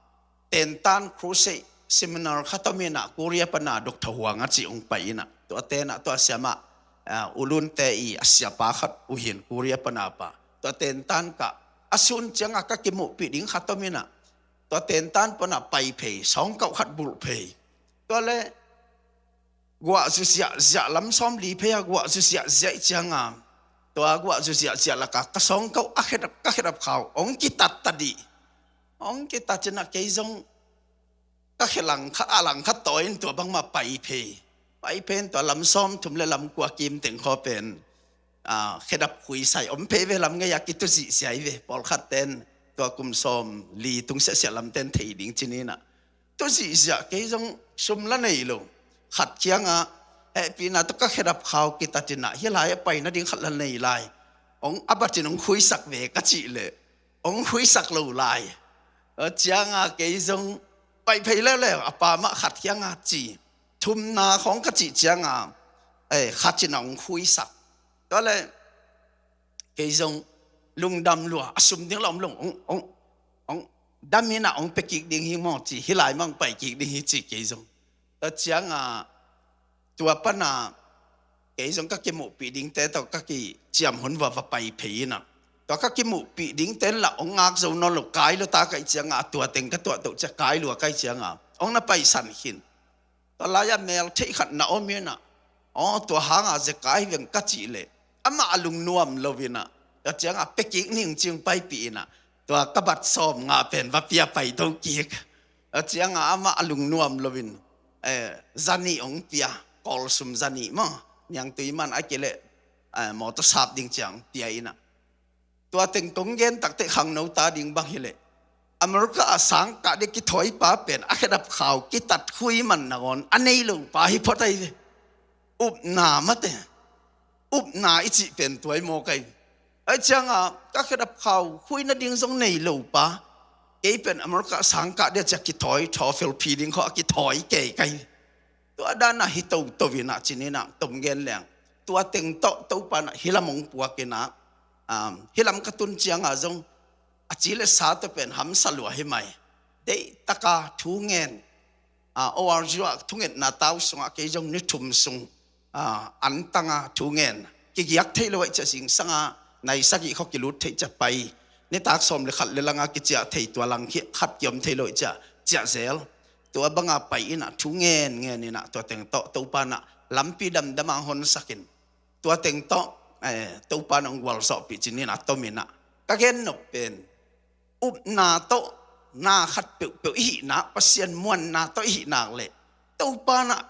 tentan crusade seminar khat om inah, Korea pana Doctor Huang a cih ong pai inah, tua tenah tua siamah, uh, U Lunte i a siapa khat uh hi in, Korea pana pa. Tua tentan kah a sun ciangah ka kimuhpih ding khat om inah, tua tentan pana pai phei, sawngkauh khat bulh phei. Tua leh guah zu ziahziah, lam sawm li phei a guah zu ziahziah i cianga, tua guah zu ziahziah lakah ka sawngkauh a khedap, ka khedap khau ong kitat tadih. Ong kitat cinah kei zong ka khe langkhat, a langkhat tawi in tua bangmah pai phei. Pai phei in tua lam sawm thum le lam kua kim teng khaw pen, ah, khedap khuisai om phei ve, lam ngei a kitu zihziah hi ve. Pawlkhat ten tua kum sawm li tung siahsiah lam ten thei ding ci ni inah. Tu zihziah, kei zong sum la nei lo. Khat kiangah, hehpihna tawh ka khedap khau kitat inah, hih lai a pai nading khat la nei lai. Ong a bat in ong khuisak ve ka cih leh ong khuisak lo lai. A ciangah kei zong pai phei leuleu, a pa mah khat kiangah ci. Thumna khawng ka cih ciangah, eh, khat inah ong khuisak. Tua leh kei zong lungdam lua, a sum ding la om lo, ong, ong, ong dam inah ong pia kik ding hi maw ci, hih lai mah ong pai kik ding hi ci kei zong. Tua ciangah tua pana kei zong ka kimuhpih dingte tawh ka kiciam hun va, va pai phei inah. Tua ka kimuhpih dingte in lah ong ngak zo nawn lo, kai lua ta ka hih ciangah, tua teng ka tuah toh ciah kai lua ka hih ciangah ong na paisan khin. Tua lai-ah mel theih khat na om inah, aw, tua hangah zekai veng ka cih leh amah a lungnuam lo inah, tua ciangah pia kik ning ci ong paipih inah, tua ka bat sawm nga pen va pia pai to kik. Tua ciangah amah a lungnuam lo in, eh, zanih ong pia, kawlsum zanih maw, niangtui man a kei leh, eh, mawtaw sap ding ciang pia inah. Tua teng kong gen takteh khangno ta ding bang hi leh, America a sangkah ding kithawipa pen a khedap khau kitat khui man nangawn a nei lopa hi phot ahi ve. Upna mate, upna i cih pen tua hi mawk ahi ve. Ahi ciangah ka khedap khau khui nading zong nei lopa, kei pen America a sangkah ding a ciah kithawi, thaw felphi ding khaw a kithawi kei ka hi ve. Tua dana hi toto inah ci ni inah, tom gen leng. Tua teng tawh Topa inah hih lam ong puak inah, um, hih lam ka tun ciangah zong a ci le sa tawh pen hamsa lua hi mai. Deihtaka thu ngen, ah, O R U ah thungetna tau sungah kei zong ni thum sung, ah, antanga thu ngen. Kigiak thei lo ahih ciah zingsanga nai sagih khaw kilut theih ciah pai. Nitak sawm le khat le langa kiciah thei, tua lang khi khat kiom thei lo ahih ciah ciah zel. Tua banga pai inah thu ngen ngen inah tua teng tawh Topa inah lampi damdam a hong honsak in. Tua teng tawh, eh, Topa in hong gualzawhpih ci ni inah tom inah. Ka gen nop pen, upna tawh na khat peuhpeuh i hih nak, Pasian muanna tawh i hih nak leh, Topa inah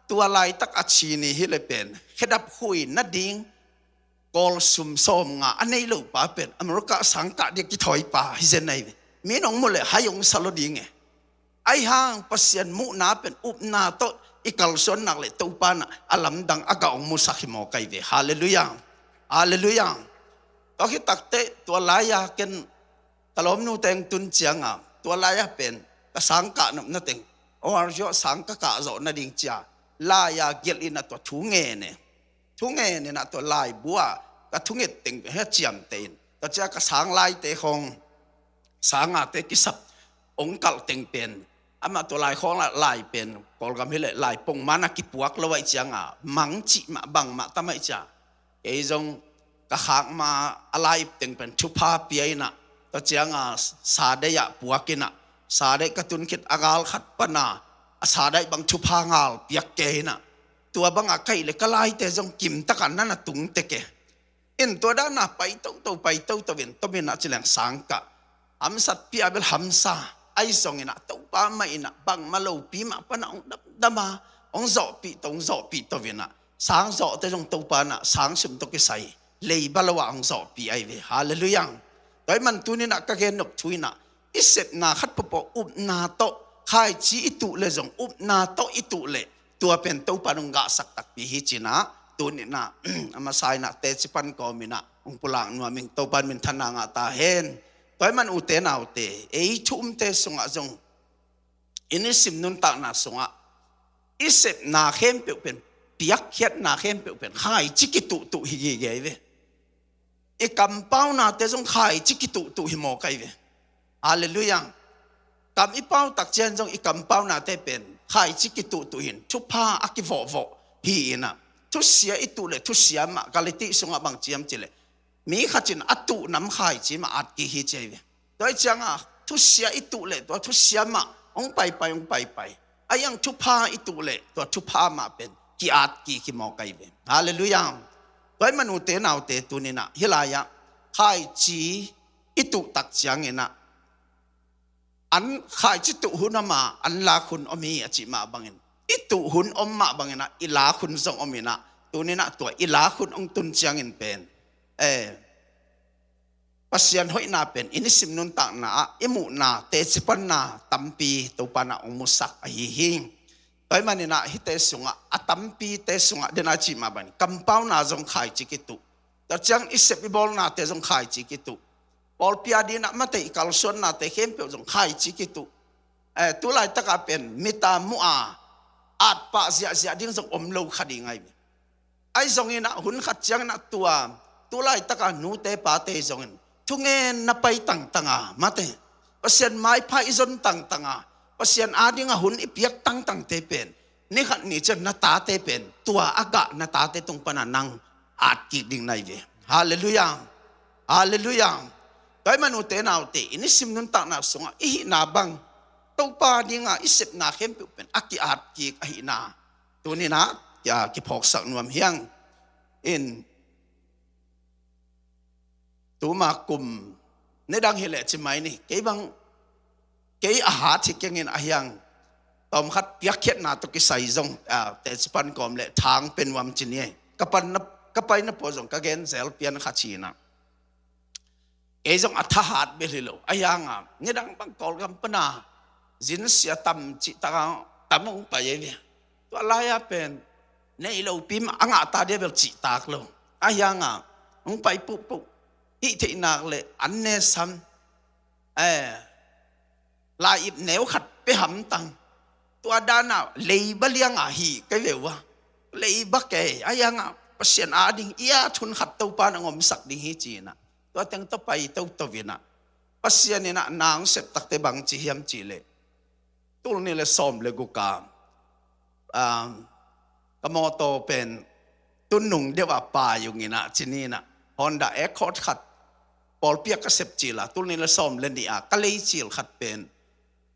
tua laitak a ci ni hi leh pen khedap khui nading kawlsum sawm nga a nei lopa pen America sangkah ding kithawipa hi zen ahi ve. Mi in hong muh leh hai hong sa lo ding e. Ahi hang Pasian muhna pen upna tawh i kalsuan nak leh Topa inah a lamdang a gah hong musak hi mawk ahi ve. Halleluiah. Halleluiah. Tua khit takteh tua lai-a ken ka lawmnu teng tun ciangah, tua lai-a pen ka sangkah nopna teng, O R U ah sang ka kah zawh nading cia lai-a gelh inah tua thu ngen e. Thungen in ah tua laibu ah ka thunget teng pen hia ciamteh in, tua ciang ka sang laite khawng, sang ate kisap hong kalh teng pen, amah tua lai khawng lai pen Kawlgam hi leh lai pongman a kipuak lo ahih ciangin mang cih mah bangmah tam ahih ciang, kei zong ka khak ma a lai teng pen thupha pia in ah, tua ciangin sadeih ah puak in ah, sadeih ka tun khit a gal khat pan a, a sadeih bang thupha ngal piak kei in ah, tua bang a ka hih leh ka laite zong kim takin na na tung tek e. In tua dan a pai toto, pai toto in, tom in ah ci leng sang kah, hamsatpih a bel hamsa, ahi zongin ah Topa mah in ah bangmah lopi mah pan ah hong damdam a, hong zawhpih to, hong zawhpih to in ah, sang zawhte zong Topa in ah sang sum tawh kisai leiba lo ah hong zawhpih ahi ve. Halleluiah. Tua ahih man tuni in ah ka gen nop thu in ah, i sepna khat pawpaw upna tawh, khaici i tuh leh zong upna tawh i tuh leh, tua pen Topa in hong gahsak takpi hi ci in ah, tuni in ah a masa in ah teci pan kawm in ah hong pulak nuam ing. Topa in minthanna ngah ta hen. Tua ahih man ute naute, ei thu umte sungah zong, i nisim nuntakna sungah i sepna khempeuh pen, piakkhiatna khempeuh pen khaici kituhtuh hi gige hi ve. I kampaunate zong khaici kituhtuh hi mawk ahi ve. Halleluiah. Kam i pau tak ciang zong i kampaunate pen khaici kituhtuh hi in, thupha a kivawhvawh hi in ah, thusia i tuh leh thusia mah, Galati sungah bang ci hiam cih leh, mi khat in a tuh nam khaici mah at kik hi ci ahi ve. Tua ahih ciangin thusia i tuh leh tua thusia mah hong paipai, hong paipai, a hiang thupha i tuh leh tua thupha mah pen ki-at kik hi mawk ahi ve. Halleluiah. Tua ahih man ute naute, tuni in ah hih lai ah khaici i tuh tak ciangin ah, an khaici tuh hun om a, an lak hun om hi a cih mah bangin, i tuh hun om mah bangin ah i lak hun zong om in ah, tuni in ah tua i lak hun hong tun ciangin pen, eh, Pasian hoihna pen i nisim nuntakna ah i muhna, teci panna tampi Topa in ah hong musak ahi hi. Tua ahih man in ah hihte sungah, a tampite sungah, den a cih mah bangin kampauna zong khaici kituh, tua ciang i sep i bawlnate zong khaici kituh, pawlpi ading in ah mate i kalsuannate khempeuh zong khaici kituh. Eh, tu laitak a pen mit a muh a, at pah ziahziah ding zong om lo kha ding ahi ve. Ahi zongin ah hun khat ciangin ah tua, tu laitak a nute pate zongin thungen na pai tangtang a, mate, Pasian maipha i zon tangtang a, Pasian ading a hun i piak tangtangte pen, ni khat ni ciang na tate pen tua a gah na tate tung pan a nang at kik ding na hi ve. Halleluiah. Halleluiah. Tua ahih man ute naute, i nisim nuntakna sungah i hihna bang, Topa ading a i sepna khempeuh pen a ki-at kik ahihna, tuni in ah kia kiphawksak nuam hi ing. In, tuma kum, nidang hi leh ci mai ni, kei bang, kei a hat hi keng in, a hiang tawmkhat piakkhiatna tawh kisai zong, ah, teci pan kawm leh thang pia nuam ci ni. Ka pan na, ka paina pawh zong ka gen zel pian kha ci in ah, kei zong a thahat bel hi lo. A hiang a, nidang bang Kawlgam pan a zin sia tam cihtak a tam hong pai ahi ve. Tua lai a pen nei lopi mah a ngah ta dia bel cihtak lo. A hiang a, hong pai puhpuh, hih theih nak leh an ne sam, eh, lai-ip neu khat pia hamtang, tua dan a leiba liang a hi kei ve ua. Leiba kei, a hiang a, Pasian ading i at hun khat Topa in hong omsak ding hi ci in ah, tua teng tawh pai toto in ah, Pasian in ah na hong sep takte bang ci hiam cih leh, tul nih leh sawm leh guk a, um, ka mawtaw pen tun nung deuh a pai ung in ah, ci ni in ah, Honda Accord khat, pawlpi ah ka sep cil a, tul nih leh sawm leh nih a ka lei cil khat pen,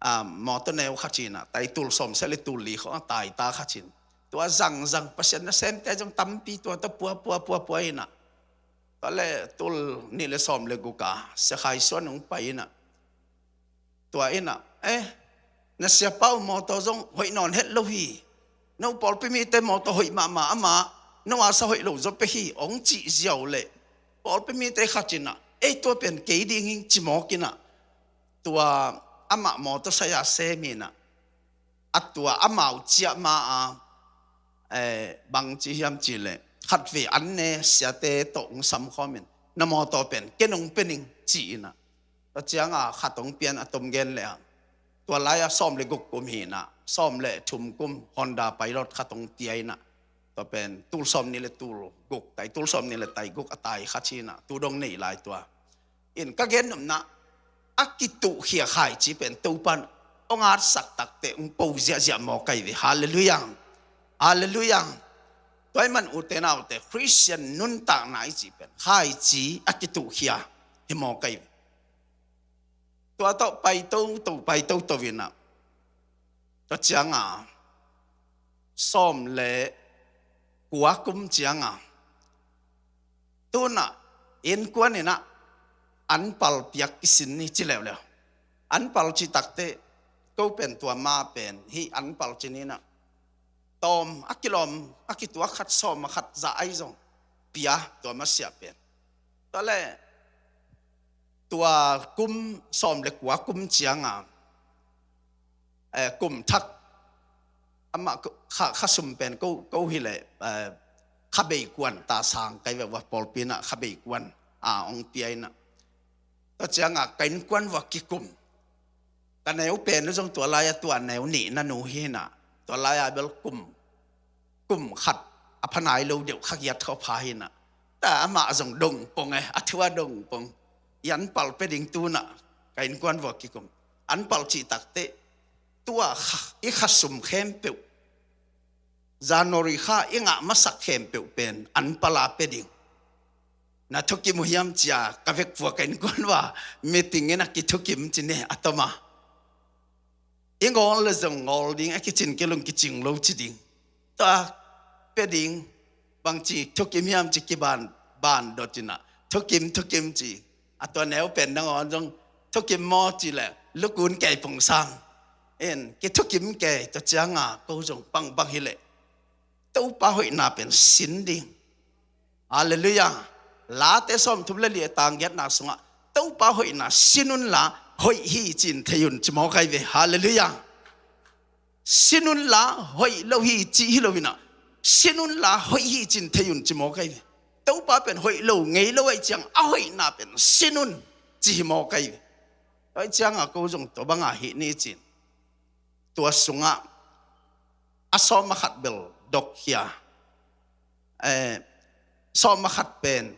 um, mawtaw neu khat ci in ah, tai tul sawmsagih leh tul li khawng a tai ta khat ci in, tua zangzang, Pasian nasemte zong tampi tua tawh pua, pua, pua, pua in ah, tua leh tul nih leh sawm leh guk a Sia Khai Suan hong pai in ah, tua in ah, eh, na siapa uh mawtaw zong hoih nawn het lo hi. No pawlpi mite mawtaw hoih mahmah, amah no a sa hoih lo zaw pek hi, hong cih ziau leh, pawlpi mite khat in ah, eh, tua pen kei ding hi ci mawk in ah, tua amah mawtaw sai a sem in ah, a tua amau ciah ma a, eh, bang ci hiam cih leh, khatvei an ne siate tawh hong sam khawm in, na mawtaw pen ken hong pia ning ci in ah, tua ciang a khat hong pia in ah, tom gen leh a, tua lai a sawm leh guk kum hi in ah, sawm leh thum kum Honda Pilot khat hong pia in ah, Tua pen tul sawm nih le tul guk tai, tul sawm nih le tai guk a tai khat hi-in ah, tu dong nei lai tua. In ka gen nopna, a kituhkhia khaici pen Topa in hong atsak takteh hong po ziahziah mawk ahi ve. Halleluiah. Halleluiah. Tua ahih man ute naute, Khristian nuntakna i cih pen khaici a kituhkhia hi mawk ahi ve. Tua tawh pai toto, pai toto in ah, tua ciang a sawm le kua kum ciang a, tu-in ah innkuan in ah anpal piak kisin ni ci leuleu. Anpal cih takteh, ko pen tua ma pen hih anpal ci ni-in ah, tawm a kilawm, a kituak khat, sawm a khat, za ahi zong pia, tua masiah pen. Tua leh tua kum sawm le kua kum ciang a, eh, kum thak, amah ko, kha, kha sum pen ko, ko hi leh, eh, kha beikuan ta sang kai ve ua, pawlpi in ah kha beikuan a hong pia in ah. Tua ciang a ka innkuan vua kikum. Ka neu pen uh zong tua lai-a tua neu nihna nu hi-in ah, tua lai-a bel kum, kum khat a pha nai lo deuh, kha giat khawng pha hi-in ah. Tua amah zong dong pong e, a thu a dong pong. I anpal pia ding tu-in ah ka innkuan vua kikum. Anpal cih takteh, tua kha, i kha sum khempeuh, January kha i ngah masak khempeuh pen anpal a pia ding. Na thukim uh hiam ci-a ka vekpi-a ka innkuan vua meeting in ah kithukim ci ni, a tom a. I ngawl le zong ngawl ding, a kicin kei leh kicing lo ci ding. Tua pia ding, bangci thukim hiam ci kiban, ban dot in ah, thukim, thukim ci. A tua neu pen nangawn zong thukim maw ci leh, lukun kei pong sang. En, kithukim kei, tua ciang a ko zong bangbang hi leh Topa hoihna pen sin ding. Halleluiah. Late sawmthum le li a tang giatna sungah, Topa hoihna sin unla, hoih hi ci-in thei un ci mawk ahi ve. Halleluiah. Sin unla, hoih lo hi ci hi lo-in ah, sin unla, hoih hi ci-in thei un ci mawk ahi ve. Topa pen hoih lo ngei lo ahih ciang a hoihna pen sin un ci hi mawk ahi ve. Tua ahih ciang a ko zong tua bang a hih ni ci-in, tua sungah a sawm a khat bel dokkhia. Eh, sawm a khat pen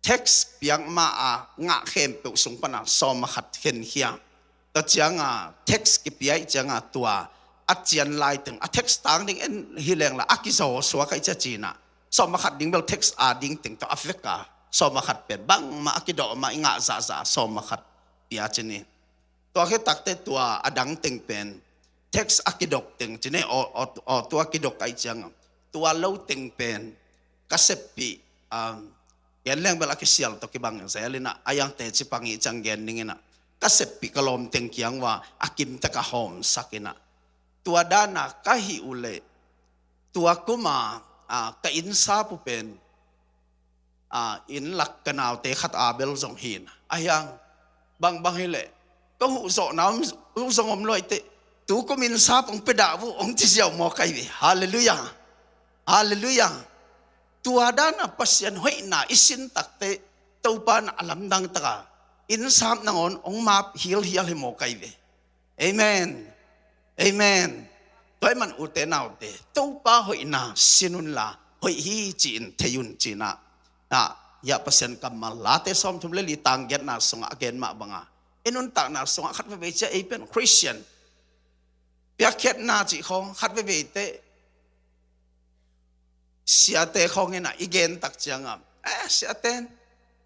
tax piak ma a ngah khempeuh sung pan a sawm a khat khenkhia. Tua ciang a tax kipia ahih ciang a tua a cian lai teng, a tax tang ding en hi leng la, a kizaw suak ahih ciang ci-in ah, sawm a khat ding bel tax a ding teng tawh a vek a, sawm a khat pen bangmah a kidawh mah, i ngah zahzah a sawm a khat pia ci ni. Tua khit takteh tua a dang teng pen tax a kidok teng ci ni, aw, aw, aw, tua kidok ahih ciang a, tua lo teng pen ka seppih, um, gen leng bel a kisial tawh kibang zel in ah, a iang teci pang ahih ciang gen ning in ah, ka seppih ka lawm teng kiang ua a kimtek a hawmsak in ah, tua dan a ka hih uh leh, tua kum a, ah, ka innsap uh pen, ah, inn lak ka naute khat a bel zong hi-in, a hiang bangbang hi leh, ka huh zawhna om, uh zong om lo ahih teh, tu kum innsap hong pia dah uh hong ci ziau mawk ahi ve. Halleluiah. Halleluiah. Tua dan a Pasian hoihna i sin takteh, Topa in a lamdang tak a innsap nangawn hong map hilhial hi mawk ahi ve. Amen. Amen. Tua ahih man ute naute, Topa hoihna sin unla, hoih hi ci-in thei un ci-in ah, ah, hiah Pasian kammal Late sawmthum le li tang giatna sungah a gen mah bang a, i nuntakna sungah khat veivei ciang ei pen Khristian piakkhiatna cih khawng khat veivei teh, siate khawng in ah i gen tak ciang a, eh, siate in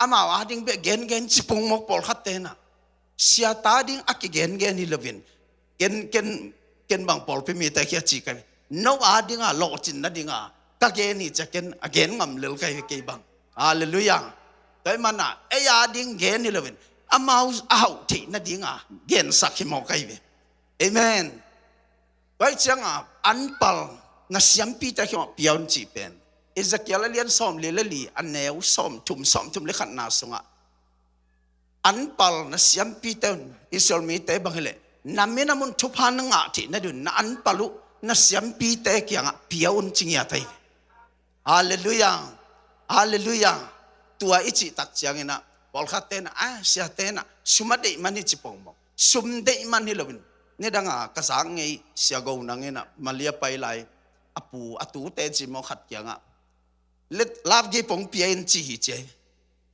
amau a ding bek gengen ci pong mawk, pawlkhatte in ah. Siate a ding a kigengen hi lo-in, ken, ken, ken bang pawlpi mite kia ci ka hi, no a ding a lawhcinna ding a ka gen hi ci-a ken a gen ngam lel ka hi kei bang. Halleluiah. Tua ahih man a ei a ding gen hi lo-in, amau a hauh theihna ding a gensak hi mawk ahi ve. Amen. Tua ahih ciang a anpal na siampite kiangah pia un cih pen, Ezekiel a lian sawmli le li, a neu sawmthum, sawmthum le khatna sungah, anpal na siampite un, Israel mite bang hi leh, na minam un thupha na ngah theih nading un na anpal uh na siampite kiangah pia un ci ngiat ahi. Halleluiah. Halleluiah. Tua i cih tak ciangin ah, pawlkhatte in ah, ah, siate in ah, sum a deih man hi ci pong mawk. Sum deih man hi lo-in, nidang a ka zak ngei Sia Go Nang in ah, Malaysia pai lai, a pu a tute ci maw khat kiangah, "Love gift hong pia in," ci hi ci ai.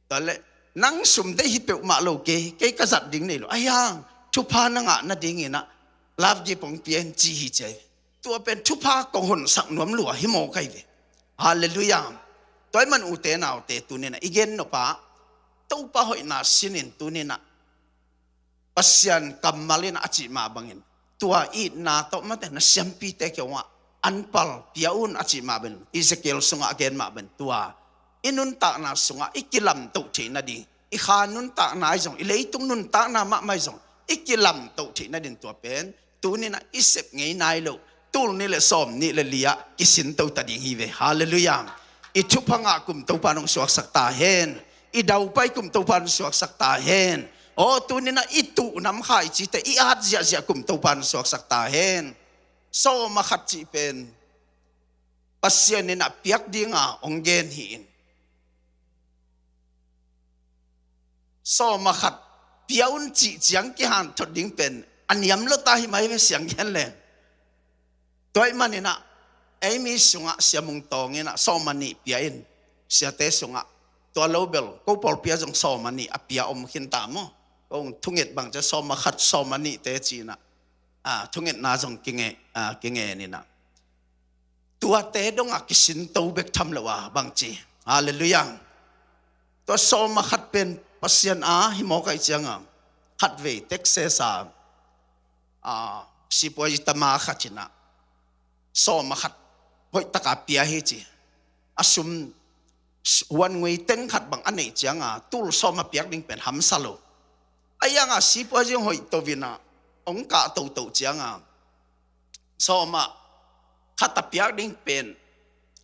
Tua leh, "Nang sum deih hi peuhmah lo kei, kei ka zat ding nei lo. Ahi hang thupha na ngah nadingin ah love gift hong pia in," ci hi ci ai. Tua pen thupha kong honsak nuam lua hi maw kai ve. Halleluiah. Tua ahih man ute naute tuni-in ah i gen nop ah Topa hoihna sin in tuni-in ah Pasian kammal in a cih mah bangin tua itna tawh mate na siampite kiangah anpal pia un a cih mah bangin Ezekiel sungah a gen mah bangin tua i nuntakna sungah i kilamtoh theih nading, i kha nuntakna ahi zong, i leitung nuntakna mahmah ahi zong i kilamtoh theih nading tua pen tuni-in ah i sep ngei nai loh tul nih le sawm nih le li ah kisinto ta ding hi ve. Halleluiah. I thupha ngah kum Topa in hong suaksak ta hen. I daupai kum Topa in hong suaksak ta hen. Aw, tuni-in ah i tuh nam kha i cite i at ziahziah kum Topa in hong suaksak ta hen. Sawm a khat cih pen Pasian in ah piak dinga hong gen hi in, sawm a khat pia un cih ciang kihanthot ding pen a niam lo ta hi mai ve, siang gen leng. Tua ahih manin ah eimi sungah Sia Mung Tawng in ah sawm a nih pia in, siate sungah tua lo bel ko pawlpi ah zong sawm a nih a pia om khin ta maw. Ko thunget bang cia sawm a khat sawm a nih te ci-in ah, ah, thungetna zong kinge, ah, kingen in ah tuate dongah kisinto bek tham lo a bangci. Halleluiah. Tua sawm a khat pen Pasian a hi mawk ahih cianga khatvei Texas a, a, sipuazi tama khat in ah sawm a khat hoih taka pia hi ci. A sum, huan ngui teng khat bang a neih cianga tul sawm a piak ding pen hamsa lo. Ahi hanga sipuazi hong hoih to in ah hong kah toto cianga sawm a khat a piak ding pen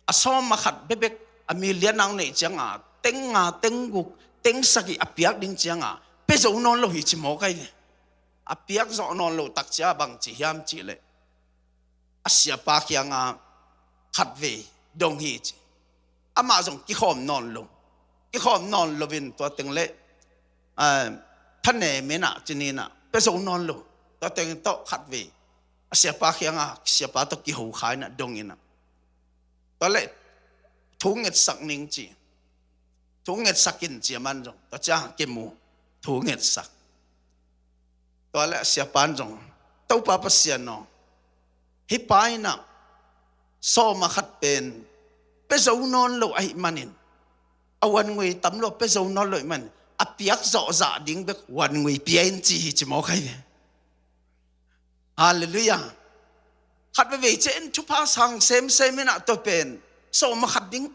a sawm a khat bekbek a million a hong neih cianga teng nga, teng guk, teng sagih a piak ding cianga pia zo nawn lo hi ci mawk ahi ve. A piak zawh nawn lo tak cia bangci hiam cih leh a siapa kianga khatvei dong hi ci. Amah zong kikhawm nawn lo. Kikhawm nawn loin tua teng leh, ah, thanem in ah ci-in ah pia zo nawn lo. Tua teng tawh khatvei a siapa kianga siapa tawh kiho kha in ah dong in ah, tua leh thu ngetsak ning ci. Thu ngetsak in ci, aman zong tua cia kimu, thu ngetsak. Tua leh a siapa in zong, Topa Pasian aw, hih pa in ah sawm a khat pen pia zo nawn lo ahih manin, a huan ngui tam lo pia zo nawn lo ahih manin a piak zawh zah ding bek huan ngui pia in ci hi ci mawk ahi ve. Halleluiah. Khat veivei ciah in thupha sang semsem in ah tua pen sawm a khat ding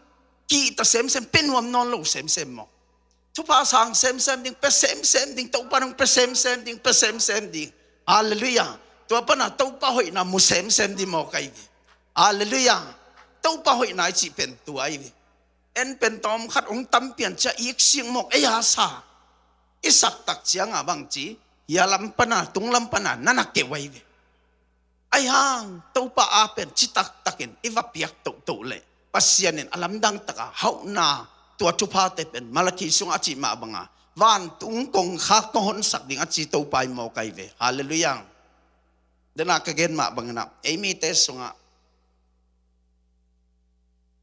kihta semsem, pia nuam nawn lo semsem maw. Thupha sang semsem ding, pia semsem ding, Topa in hong pia semsem ding, pia semsem ding. Halleluiah. Tua pana Topa hoihna mu semsem ding mawk ahi ve. Halleluiah. Topa hoihna i cih pen tua ahi ve. En pen tawm khat hong tam pian cia ik sing mawk ei a sa i sak tak cianga bangci, hia lam pana, tung lam pana na na keu ahi ve. Ahi hang Topa a pen citak takin i va piak tohtoh leh Pasian in a lamdang taka hauhna tua thuphate pen Malakhi sungah a cih mah banga vantung kongkhak kong honsak ding a ci Topa i mawk ahi ve. Halleluiah. Dena ka gen mah bangin ah ei mite sungah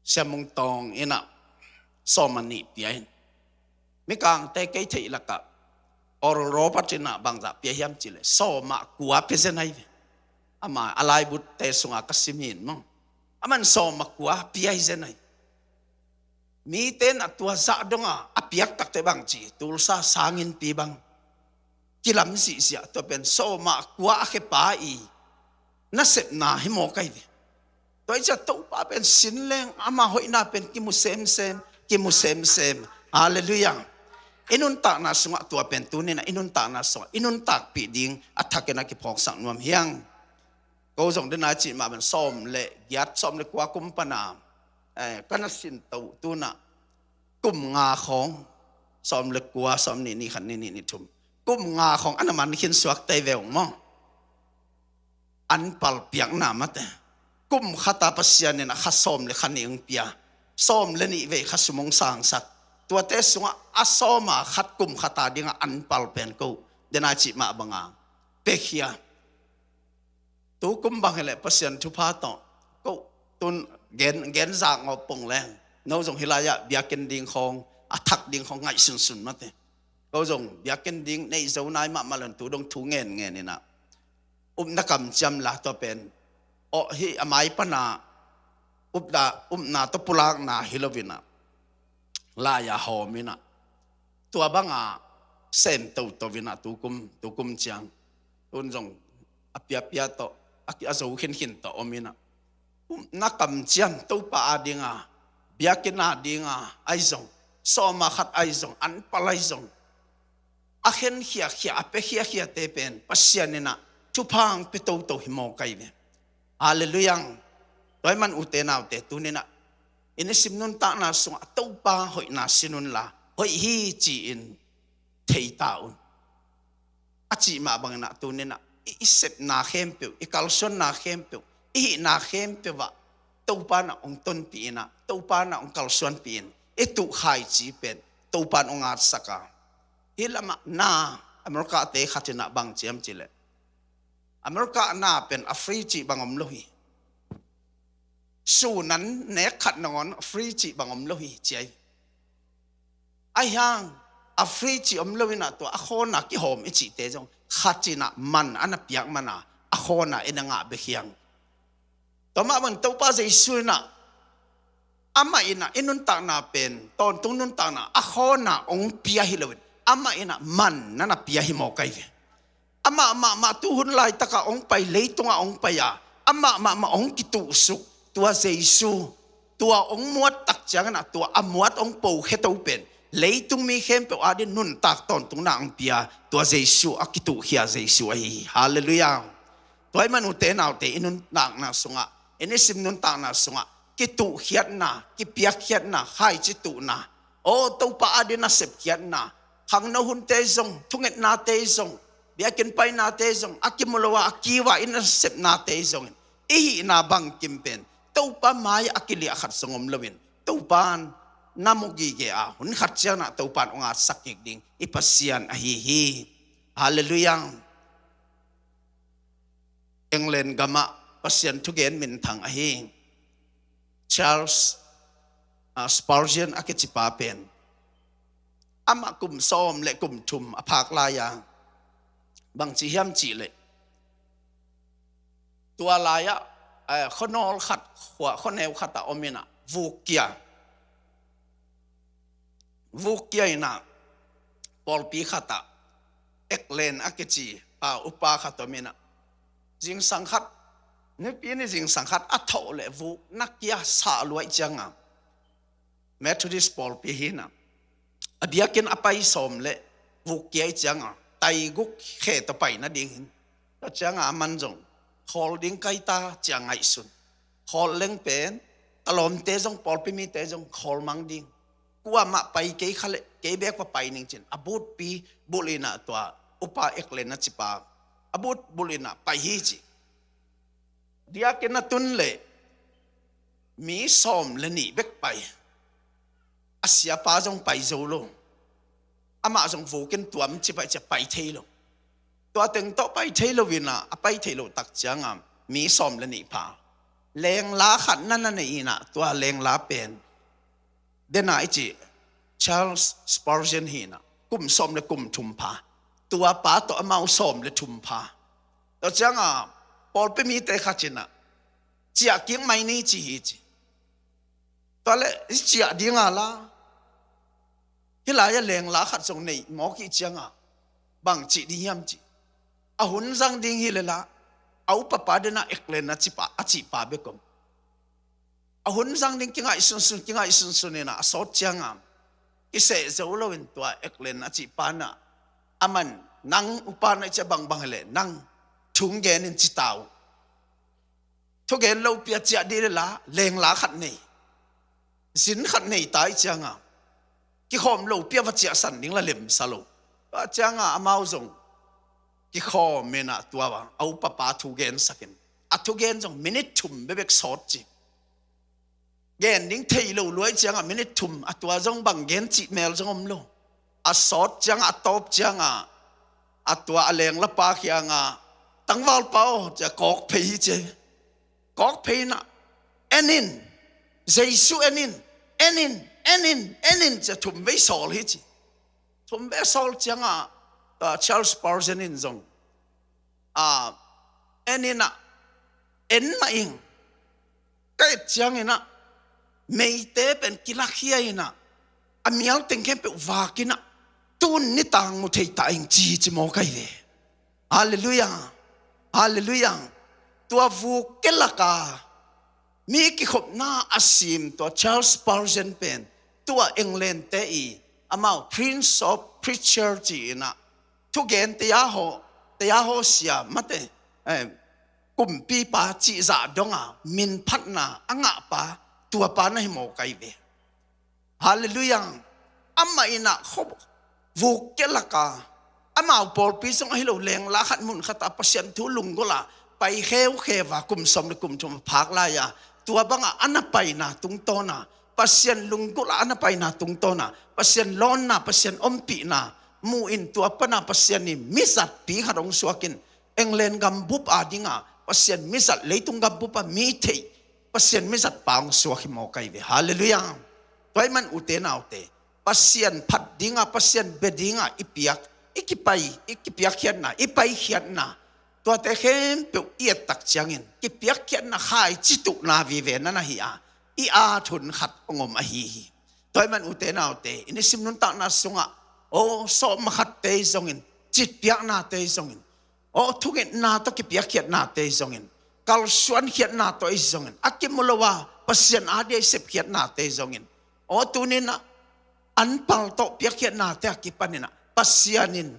Sia Mung Tawng in ah sawm a nih pia in. Mikangte kei theih lakah Oral Roberts in ah bangzah pia hiam cih leh sawm a kua pia zen ahi ve. Ama a laibutte sungah ka sim hi in maw. Aman sawm a kua pia hi zen ahi. Mite in ah tua zah dongah a piak takte bangci, Tulsa sanginpi bang kilam sihsiah, tua pen sawm a kua a khepa i nasepna hi mawk ahi ve. Tua hi ciah Topa pen sin leng ama hoihna pen kimu semsem, kimu semsem. Halleluiah. I nuntakna sungah tua pen tuni-in ah i nuntakna sungah i nuntakpih ding a thakin a kiphawksak nuam hi hang. Ko zong dena cih mah pen sawm le giat, sawm le kua kum pana, eh, ka na sin to tu-in ah kum nga khawng, sawm le kua, sawm nih, nih khat, nih nih, nih thum, kum nga khawng a na man khin suak tei ve ung maw. Anpal piakna mate. Kum khata Pasian in ah kha sawm le kha nih hong pia, sawm le nih vei kha sum hong sangsak. Tuate sungah a sawm a khat kum khata dingah anpal pen ko dena cih mah banga pekhia. Tu kum bang hileh Pasian thupha tawh ko Tun gen, gen zak ngawh pong leng, no zong hih lai-ah biakinn ding khawng, a thak ding khawng ngaihsunsun mate. Ko zong biakinn ding nei zo nai mahmah lon tu dong thu ngen ngen inah, upna kamciam la tua pen, aw, hih a mai pana upna, upna tawh pulakna hi lo inah, lai-a hawm inah, tua banga sem toto inah tukum, tukum ciang, tun zong a piapia tawh, a ki, a zo khinkhin tawh om inah, upna kamciam Topa a dinga, biakinn a dinga ahi zong, sawma khat ahi zong, anpal ahi zong, a khen khiakhia, a pia khiakhiate pen Pasian inah thupha hong pia toto hi mawk ahi ve. Halleluiah. Tua ahih man ute naute, tuni inah i nisim nuntakna sungah Topa hoihna sin unla, hoih hi ci-in thei ta un. A cih mah bang inah tuni inah i, i sepna khempeuh, i kalsuanna khempeuh, i hihna khempeuh ah Topa inah hong tonpih inah, Topa inah hong kalsuanpih in, i tuh khaici pen Topa in hong atsak a. Hih lamah na, America-te khat inah bang ciam cih leh, America na pen a free cih bang om lo hi. Sunan nek khat nangawn a free cih bang om lo hi, ci ahi. Ahi hang a free cih om lo inah tua a khawna kihawm i cihte zong khat inah man a na piak mana a khawna i na ngah bek hi hang. Tua mah bang Topa Jesu inah, amah inah i nuntakna pen, tawntung nuntakna a khawna hong pia hi loin, amah inah man na na pia hi mawk ahi ve. Amah mahmah tuhun laitakah hong pai, leitungah hong pai a, amah mahmah hong kituhsuk tua Jesu, tua hong muat tak ciang inah, tua a muat hong pokhia to pen leitung mi khempeuh ading nuntak tawntungna hong pia tua Jesu, a kituhkhia Jesu ahi hi. Halleluiah. Tua ahih man ute naute, i nuntakna sungah, i nisim nuntakna sungah kituhkhiatna, kipiakkhiatna, khaici tuhna, aw, Topa ading nasepkhiatna, khangno hunte zong, thungetnate zong, biakinn painate zong, a kimu lo a, a kiu a i nasepnate zong in, i hihna bangkim pen Topa mai-ah a kiliah khat zong om loin, Topa in na mu gige a, hun khat ciang inah Topa in hong atsak kik ding i Pasian ahi hi. Halleluiah. England gamah Pasian thugen minthang ahi Charles, ah, Spurgeon a kicipa pen, amah kum sawm le kum thum a phak lai-a, bangci hiam cih leh, tua lai-ah, eh, khuanawl khat, khua, khuaneu khatah om inah, vukkia, vukkia inah, pawlpi khatah, Eklen a kici a upa khat om inah, zingsang khat, nipi ni zingsang khat a thawh leh vuk na kia sah luaih cianga, Methodist pawlpi hi inah, a biakinn a pai sawm le vuk kia ih cianga, taiguk khe tawh pai nading hi in. Tua cianga aman zong khawl ding kai ta ci-a ngaihsun. Khawl leng pen, talawmte zong, pawlpi mite zong khawl mang ding. Kuamah pai kei kha leh, kei beek va pai ning ci-in, a butpi bulh inah tua upa Eklen a cipa, a but bulh inah pai hi ci. Biakinn a tun leh mi sawm le nih bek pai. A siapa zong pai zo lo. Amah zong vukin tuam ci pai, ci-a pai thei lo. Tua teng tawh pai thei lo inah, a pai thei loh tak cianga mi sawm le nih pha. Lengla khat na na nei inah, tua lengla pen, dena i cih Charles Spurgeon hi inah, kum sawm le kum thum pha. Tua pa tawh amau sawm le thum pha. Tua cianga pawlpi mite khat inah, ciah kik mai ni ci hi ci. Tua leh i ciah dinga la, hih lai-ah lengla khat zong nei mawk ih cianga, bang cih ding hiam ci. A hun zang ding hi leh la, a upapa dena Eklen a cipa, a cihpa bek om. A hun zang ding kingaihsunsun, kingaihsunsun inah, a sawt cianga kiseh zo loin tua Eklen a cihpa inah, aman, nang upa na ih ciah bangbang hi leh, nang thungen in ci ta uh. Thugen lopi a ciah dih leh la, lengla khat nei, zin khat nei ta ih cianga, kikhawm lopi a va ciahsan ding la lemsa lo. Tua cianga amau zong kikhawm inah tua a upapa thugensak in, a thugen zong minit thum bekbek sawt ci. Gen ding thei lo luai cianga minit thum, a tua zong bang gen cih mel zong om lo. A sawt cianga, a tawp cianga, a tua a lenglapa kianga, tangvalpa aw, ci-a kawk phei hi ci. Kawk phei inah, En in, Jesu en in, en in, en in, en in, ci-a thum vei sawl hi ci. Thum vei sawl ciangah, ah, Charles Spurgeon in zong, ah, en in ah, en mah ing, ka et ciangin ah, meite pen kilakhia in ah, a mial teng khempeuh vak in ah, tun nitang mu thei ta ing ci, ci mawk ahi ve. Halleluiah. Halleluiah. Tua vuk ke laka mi kikhopna a sim tua Charles Spurgeon pen, tua England te i, amau Prince of Preacher ci-in ah, thugen teia haw, teia haw sia mate, eh, kumpipa cihzah donga minphatna a ngahpa, tuapa na hi mawk ahi ve. Halleluiah. Amah in ah khop vuk ke laka, amau pawlpi zong ahi lo lengla khat mun khatah Pasian thu lunggulh a pai kheukheu a, kum sawm le kum thum a phak lai-a, tua bangah a na paina tungtawna, Pasian lunggulh a a na paina tungtawna, Pasian lawnna, Pasian ompihna mu in, tua pana Pasian in mizatpi khat hong suak in, England gambup a dinga Pasian mizat, leitung gambup a mi theih Pasian mizatpa hong suak hi mawk ahi ve. Halleluiah. Tua ahih man ute naute, Pasian phat dinga, Pasian bia dinga i piak, i kipai, i kipiakkhiatna, i paikhiatna, tuate khempeuh i ettak ciangin kipiakkhiatna khaici tuhna vive na na hi a, i at hun khat hong om ahi hi. Tua ahih man ute naute, i nisim nuntakna sungah, aw, sawhma khatte zongin, citpiaknate zongin, aw, thungetna tawh kipiakkhiatnate zongin, kalsuankhiatna tawh ei zongin, a kimu lo a Pasian a dia i sepkhiatnate zongin, aw, tuninah anpal tawh piakkhiatnate a kipaninah Pasian in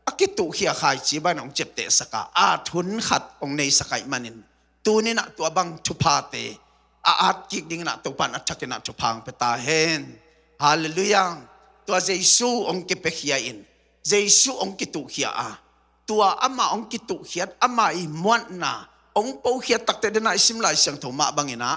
a kituhkhia khaici banah hong ciaptehsak a, at hun khat hong neisak ahih manin, tuninah tua bang thuphate a at kik dinginah Topa in a thakinah thupha hong pia ta hen. Halleluiah. Tua Jesu hong kipiakhia in, Jesu hong kituhkhia a, tua amah hong kituhkhiat, amah i muanna hong pokhiat takteh, dena i sim Lai Siangtho mah banginah,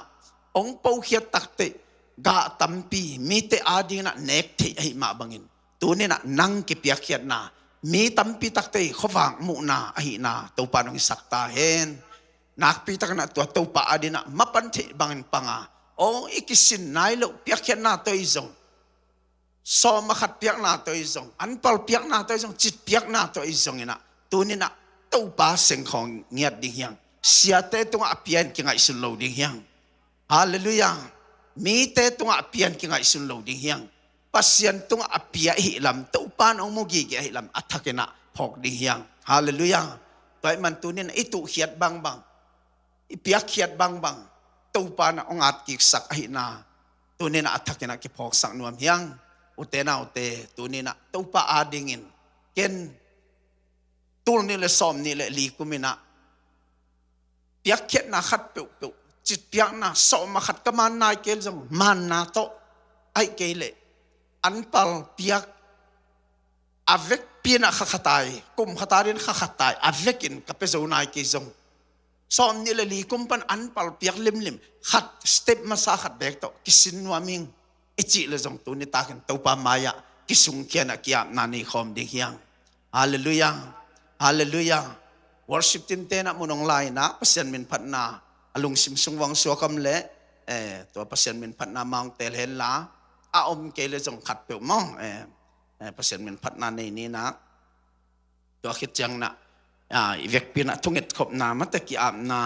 hong pokhiat takteh gah tampi mite a dinginah nek theih ahih mah bangin, tuninah nang kipiakkhiatna mi tampi takte i khuavak muhna ahihna Topa in hong hisak ta hen. Nakpi takinah tua Topa a dinah mapan theih bangin panga, aw, i kisin nai loh piakkhiatna tawh i zong, sawma khat piakna tawh i zong, anpal piakna tawh i zong, cit piakna tawh i zonginah, tuninah Topa sengkhawng ngiat ding hiang. Siate tungah a pia in kingaihsun lo ding hiang. Halleluiah. Mite tungah a pia in kingaihsun lo ding hiang. Pasian tungah a pia ahih lam, Topa in hong mu gige ahih lam a thakinah phawk ding hiang. Halleluiah. Tua ahih man tuninah i tuhkhiat bangbang, i piakkhiat bangbang, Topa in hong atkiksak ahihna tuninah a thakinah kiphawksak nuam hiang. Ute naute, tuninah Topa a dingin ken tul nih le sawm nih le li kuminah piakkhiatna khat peuhpeuh, citpiakna, sawma khat ka man nai kei zong manna tawh, ahih kei leh anpal piak a vekpi inah kha khatai, kum khat a din kha khatai a vekin ka pia zo nai kei zong, sawm nih le li kum pan anpal piak limlim, khat step masa khat bek tawh kisin nuam ing i cih le zong, tuni takin Topa mai-ah kisungkhia inah ki-apna nei khawm ding hiang. Halleluiah. Halleluiah. Worship team tenah mun hong la inah Pasian minphatna a lungsim sung vang suak om leh, eh, tua Pasian minphatna mah hong teel henla, a om kei le zong khat peuh mawng, eh, eh, Pasian minphatna nei ninah, tua khit cianginah, ah, i vekpi inah thungetkhopna, mate ki-apna,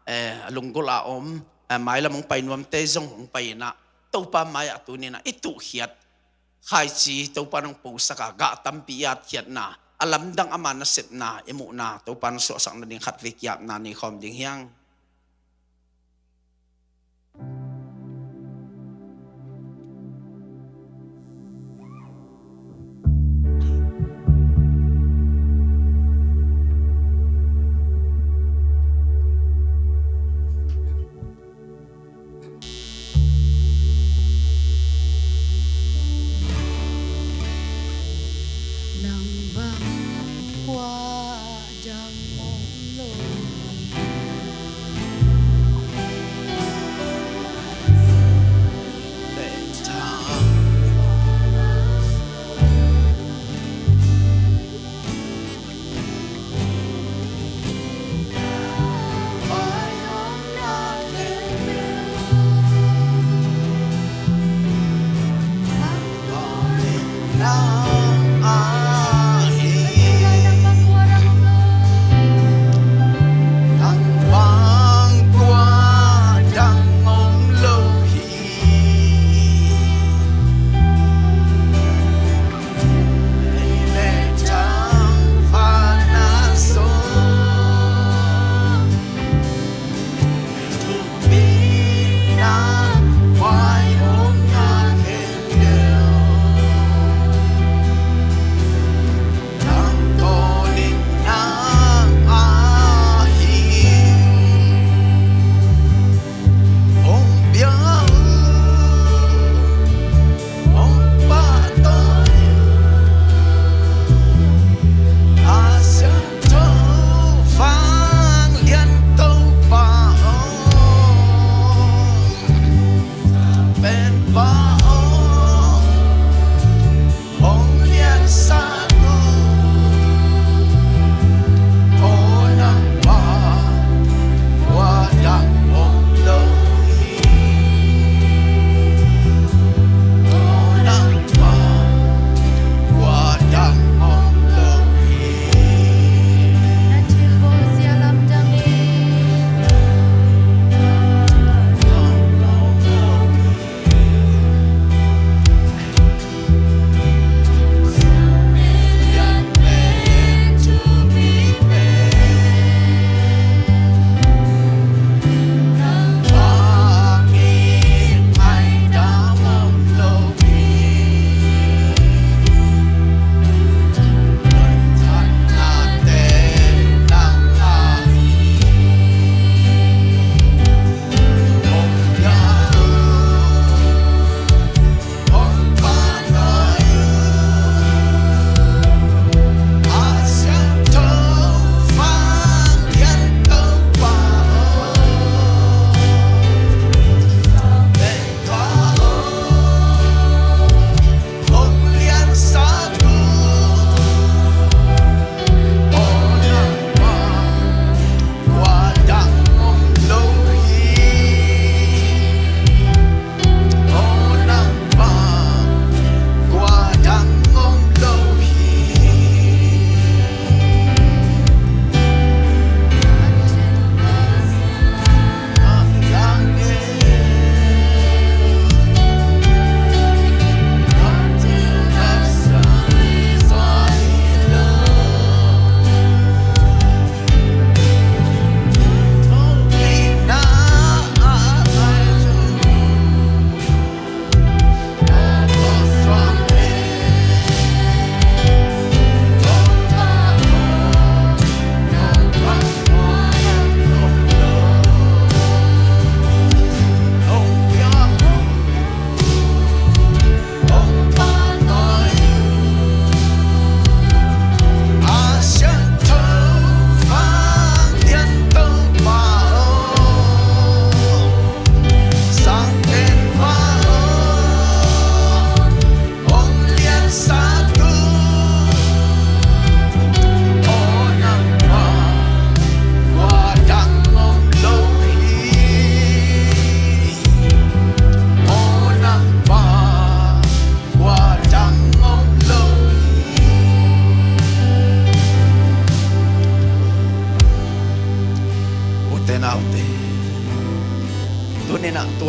eh, a lunggulh a om, eh, mailam hong pai nuamte zong hong pai inah Topa mai-ah tuninah i tuhkhiat khaici Topa in hong posak a, gah tampi i atkhiatna, a lamdang ama nasepna i muhna Topa in hong suahsak nading khatvei ki-apna nei khawm ding hiang. Nang bang kua dang om lo.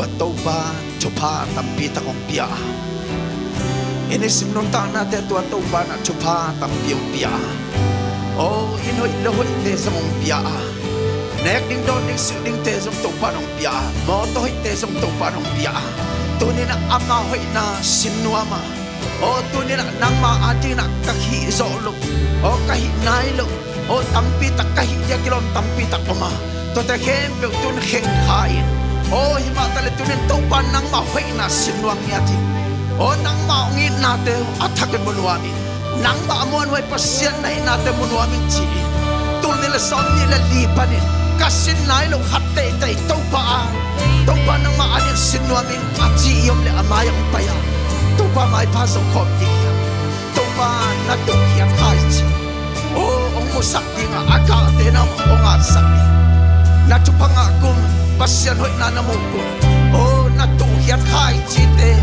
Tua Topa thupha tampi tak hong pia a, i nisim nuntaknate tua Topa na thupha tampi hong pia a, aw, inn hoih lo hoihte zong hong pia a, nek ding dawn ding silh dingte zong Topa na hong pia a, mawtaw hoihte zong Topa na hong pia a, tuni-in ah ama hoihna sin nuam a, aw, tuni-in ah nangma adingin ah ka hih zawh loh, aw, ka hih nai loh, aw, tampi tak ka hih ding a kilawm tampi tak om a, tuate khempeuh tun kheng kha in, aw, hih mah taleh tuni-in Topa nangma hoihna sin nuam ngiat in, aw, nangma hong itnate a thakin mu nuam in, nangma muanhuai Pasian na hihnate mu nuam in ci-in, tul nih le sawmnih le li panin ka sin nai loh khat teitei Topa a, Topa nangma adingin sin nuam ing a ci i om leh a mai-ah hong pai a, Topa maipha zong khawm ding hiam? Topa na tuhkhiat kha i ci. Aw, hong musak ding a, a kahte na hong atsak ding. Na thupha ngah kum, Pasian hoihna na muh kum, aw, na tuhkhiat kha i cite,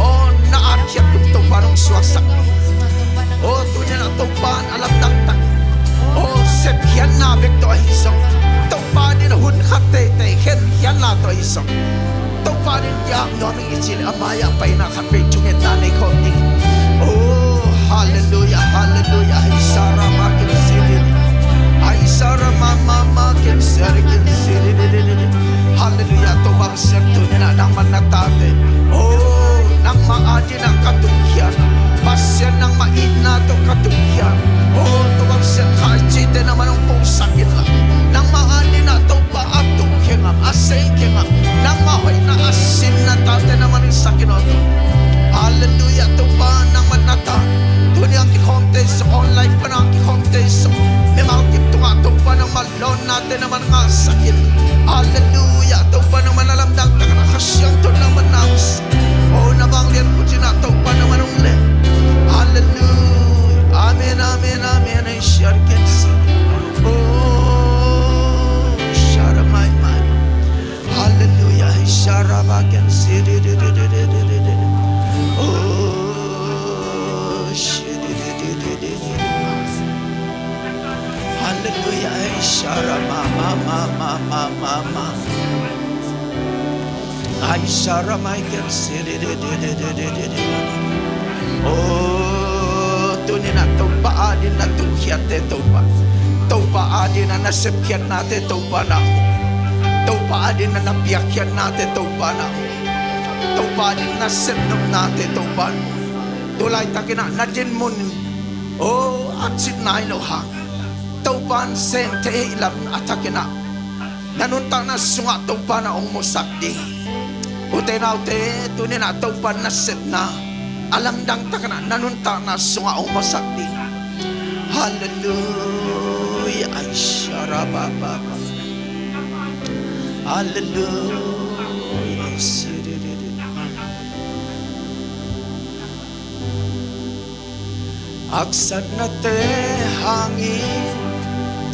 aw, na atkhiat kum Topa na hong suaksak ding. Aw, tuni-in ah Topa in a lamdang tak, aw, sepkhiatna bek tawh ahi zong, Topa adingin hun khat teitei khenkhiatna tawh ahi zong, Topa adingin ki-ap nuam ing i cih leh a mai-ah paina khat vei thungetna nei khawm ding. Oh, halleluiah, halleluiah. Hai sara ma ken siri, hai sara ma ma ma ken siri ken siri. Halleluiah. Topa Pasian, tuni-in ah nangman na tate, oh, nangma adingin ah ka tuhkhiat, Pasian nangma itna tawh ka tuhkhiat, oh, Topa Pasian, kha i cite nangman hong puhsak inla, nangma adingin ah Topa a tuh khengah, a sei khengah, nangma hoihna a sin na tate nangman hong sak in aw Topa. Halleluiah. Topa nangman na ta. Tuni-in hong kikhawmte zong, online panin hong kikhawmte zong, mimal kim tungah Topa nangma lawnnate nangman ngahsak in. Halleluiah. Topa nangman a lamdang takin ah Kha Siangtho nangman na hong, oh, na vanglian khut in ah Topa nangman hong leh. Halleluiah. Amen, amen, amen. Ei siar ken si. Oh, shara mai mai. Halleluiah. Ei shara ba ken si di di di. Oh, shi di di di. Halleluiah. Ei shara ma ma ma ma ma ma. Ai sara mai ken si di di di. Oh, tuni-in ah Topa adingin na tuhkhiatte Topa, Topa adingin na sepkhiatnate Topa na mu, Topa adingin na piakkhiatnate Topa na mu, Topa adingin na sepnopnate Topa na mu. Tu laitakin ah na dinmun, oh, a cit nai loh hang Topa in seng thei hi lam a thakin ah na nuntakna sungah Topa na hong musak ding. Ute naute, tuni-in ah Topa nasepna a lamdang takin ah na nuntakna sungah hong musak ding. Halleluiah. Ai sara ba ba ba. Halleluiah. Ai siri di di. Haksatnate hangin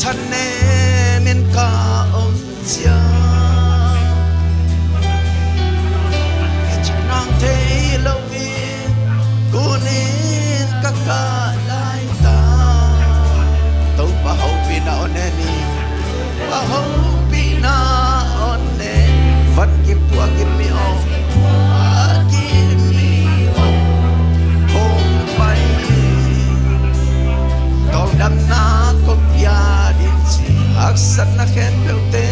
thanemin ka om ciang, kicing nang thei loin kunin ka kah laitak. Topa hopihna aw ne ni. Topa hopihna aw ne. Van kik puak in mi aw, puak in mi aw, hong pai in. Tawldamna kong pia ding ci. Haksatna khempeuhte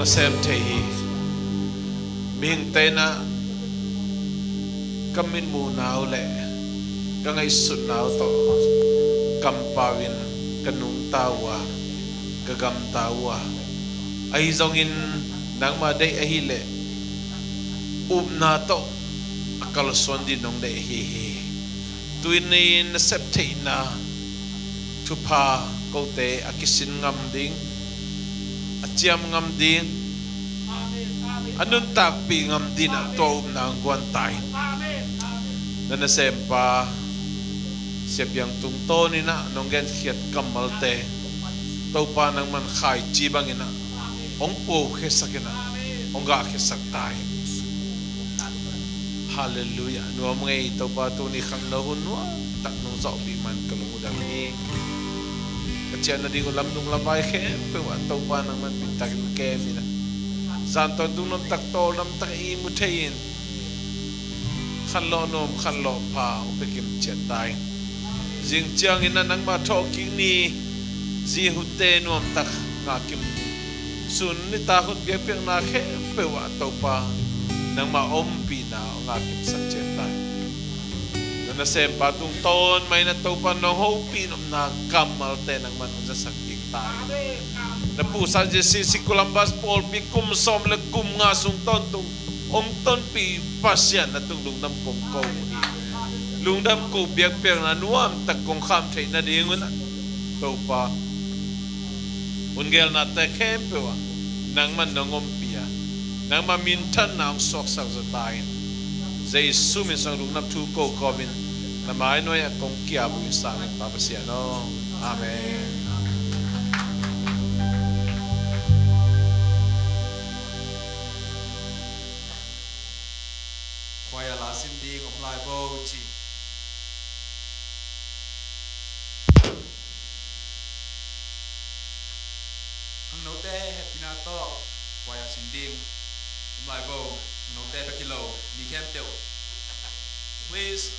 Sem thei hi. Mihingte in ah ka mitmuhna uh le ka ngaihsutna uh tawh kampau in ka nungta uh a, ka gamta uh a, ahi zongin nangmah deih ahih leh upna tawh a kalsuan ding nong deih ahi hi. Tuni-in na sep theihna thupha kote a kisin ngam ding, a ciam ngam ding, a nuntakpih ngam ding ah tua upna hong guan ta in. Na nasempa Sia Piang tungtawn in ah nong genkhiat kammalte Topa nangman khaici bangin ah hong puakhiasak in ah hong gahkhiasak ta in. Halleluiah. Nuam ngei Topa, tuni khangno hun nuam tak nong zawhpih man ka lung uh dam hi. Ka ciah nading uh lamdung lamvai khempeuh ah Topa nangman pin takin kem in ah, zan tawntung nuam tak, tawldam tak i mu thei in, khanlawh nuam khanlawh pha hong pia kim ciat ta in. Zing ciangin ah nangmah thawhkik ni, zi hunte nuam tak ngah kim ni, sun nitak hun biakpiakna khempeuh ah Topa nangmah ompihna hong ngah kimsak ciat ta in. Na nasempa tungtawn mah in ah Topa nong hopih nopna kammalte nangman hong zasak ding ta in. Na puhsan J C C Columbus pawlpi kum sawm le kum nga sung tawntung hong tonpih Pasian na tung lungdam kong ko uh hi. Lungdam ko, biakpiakna nuam tak kong kham theih nadingun ah Topa, hun gelnate khempeuh ah nangman nong ompih a, nangmah minthanna hong suaksak zaw ta in. Jesu min suang lungdam thu ko kawmin na mai nuai ah kong kia bukin sang in Pa Pasian aw. Amen. Khua ah la sim ding om lai bo ci. Khangnote hehpihna tawh khua ah sim ding om lai bo. Khangnote bek hi lo, mi khempeuh. Please.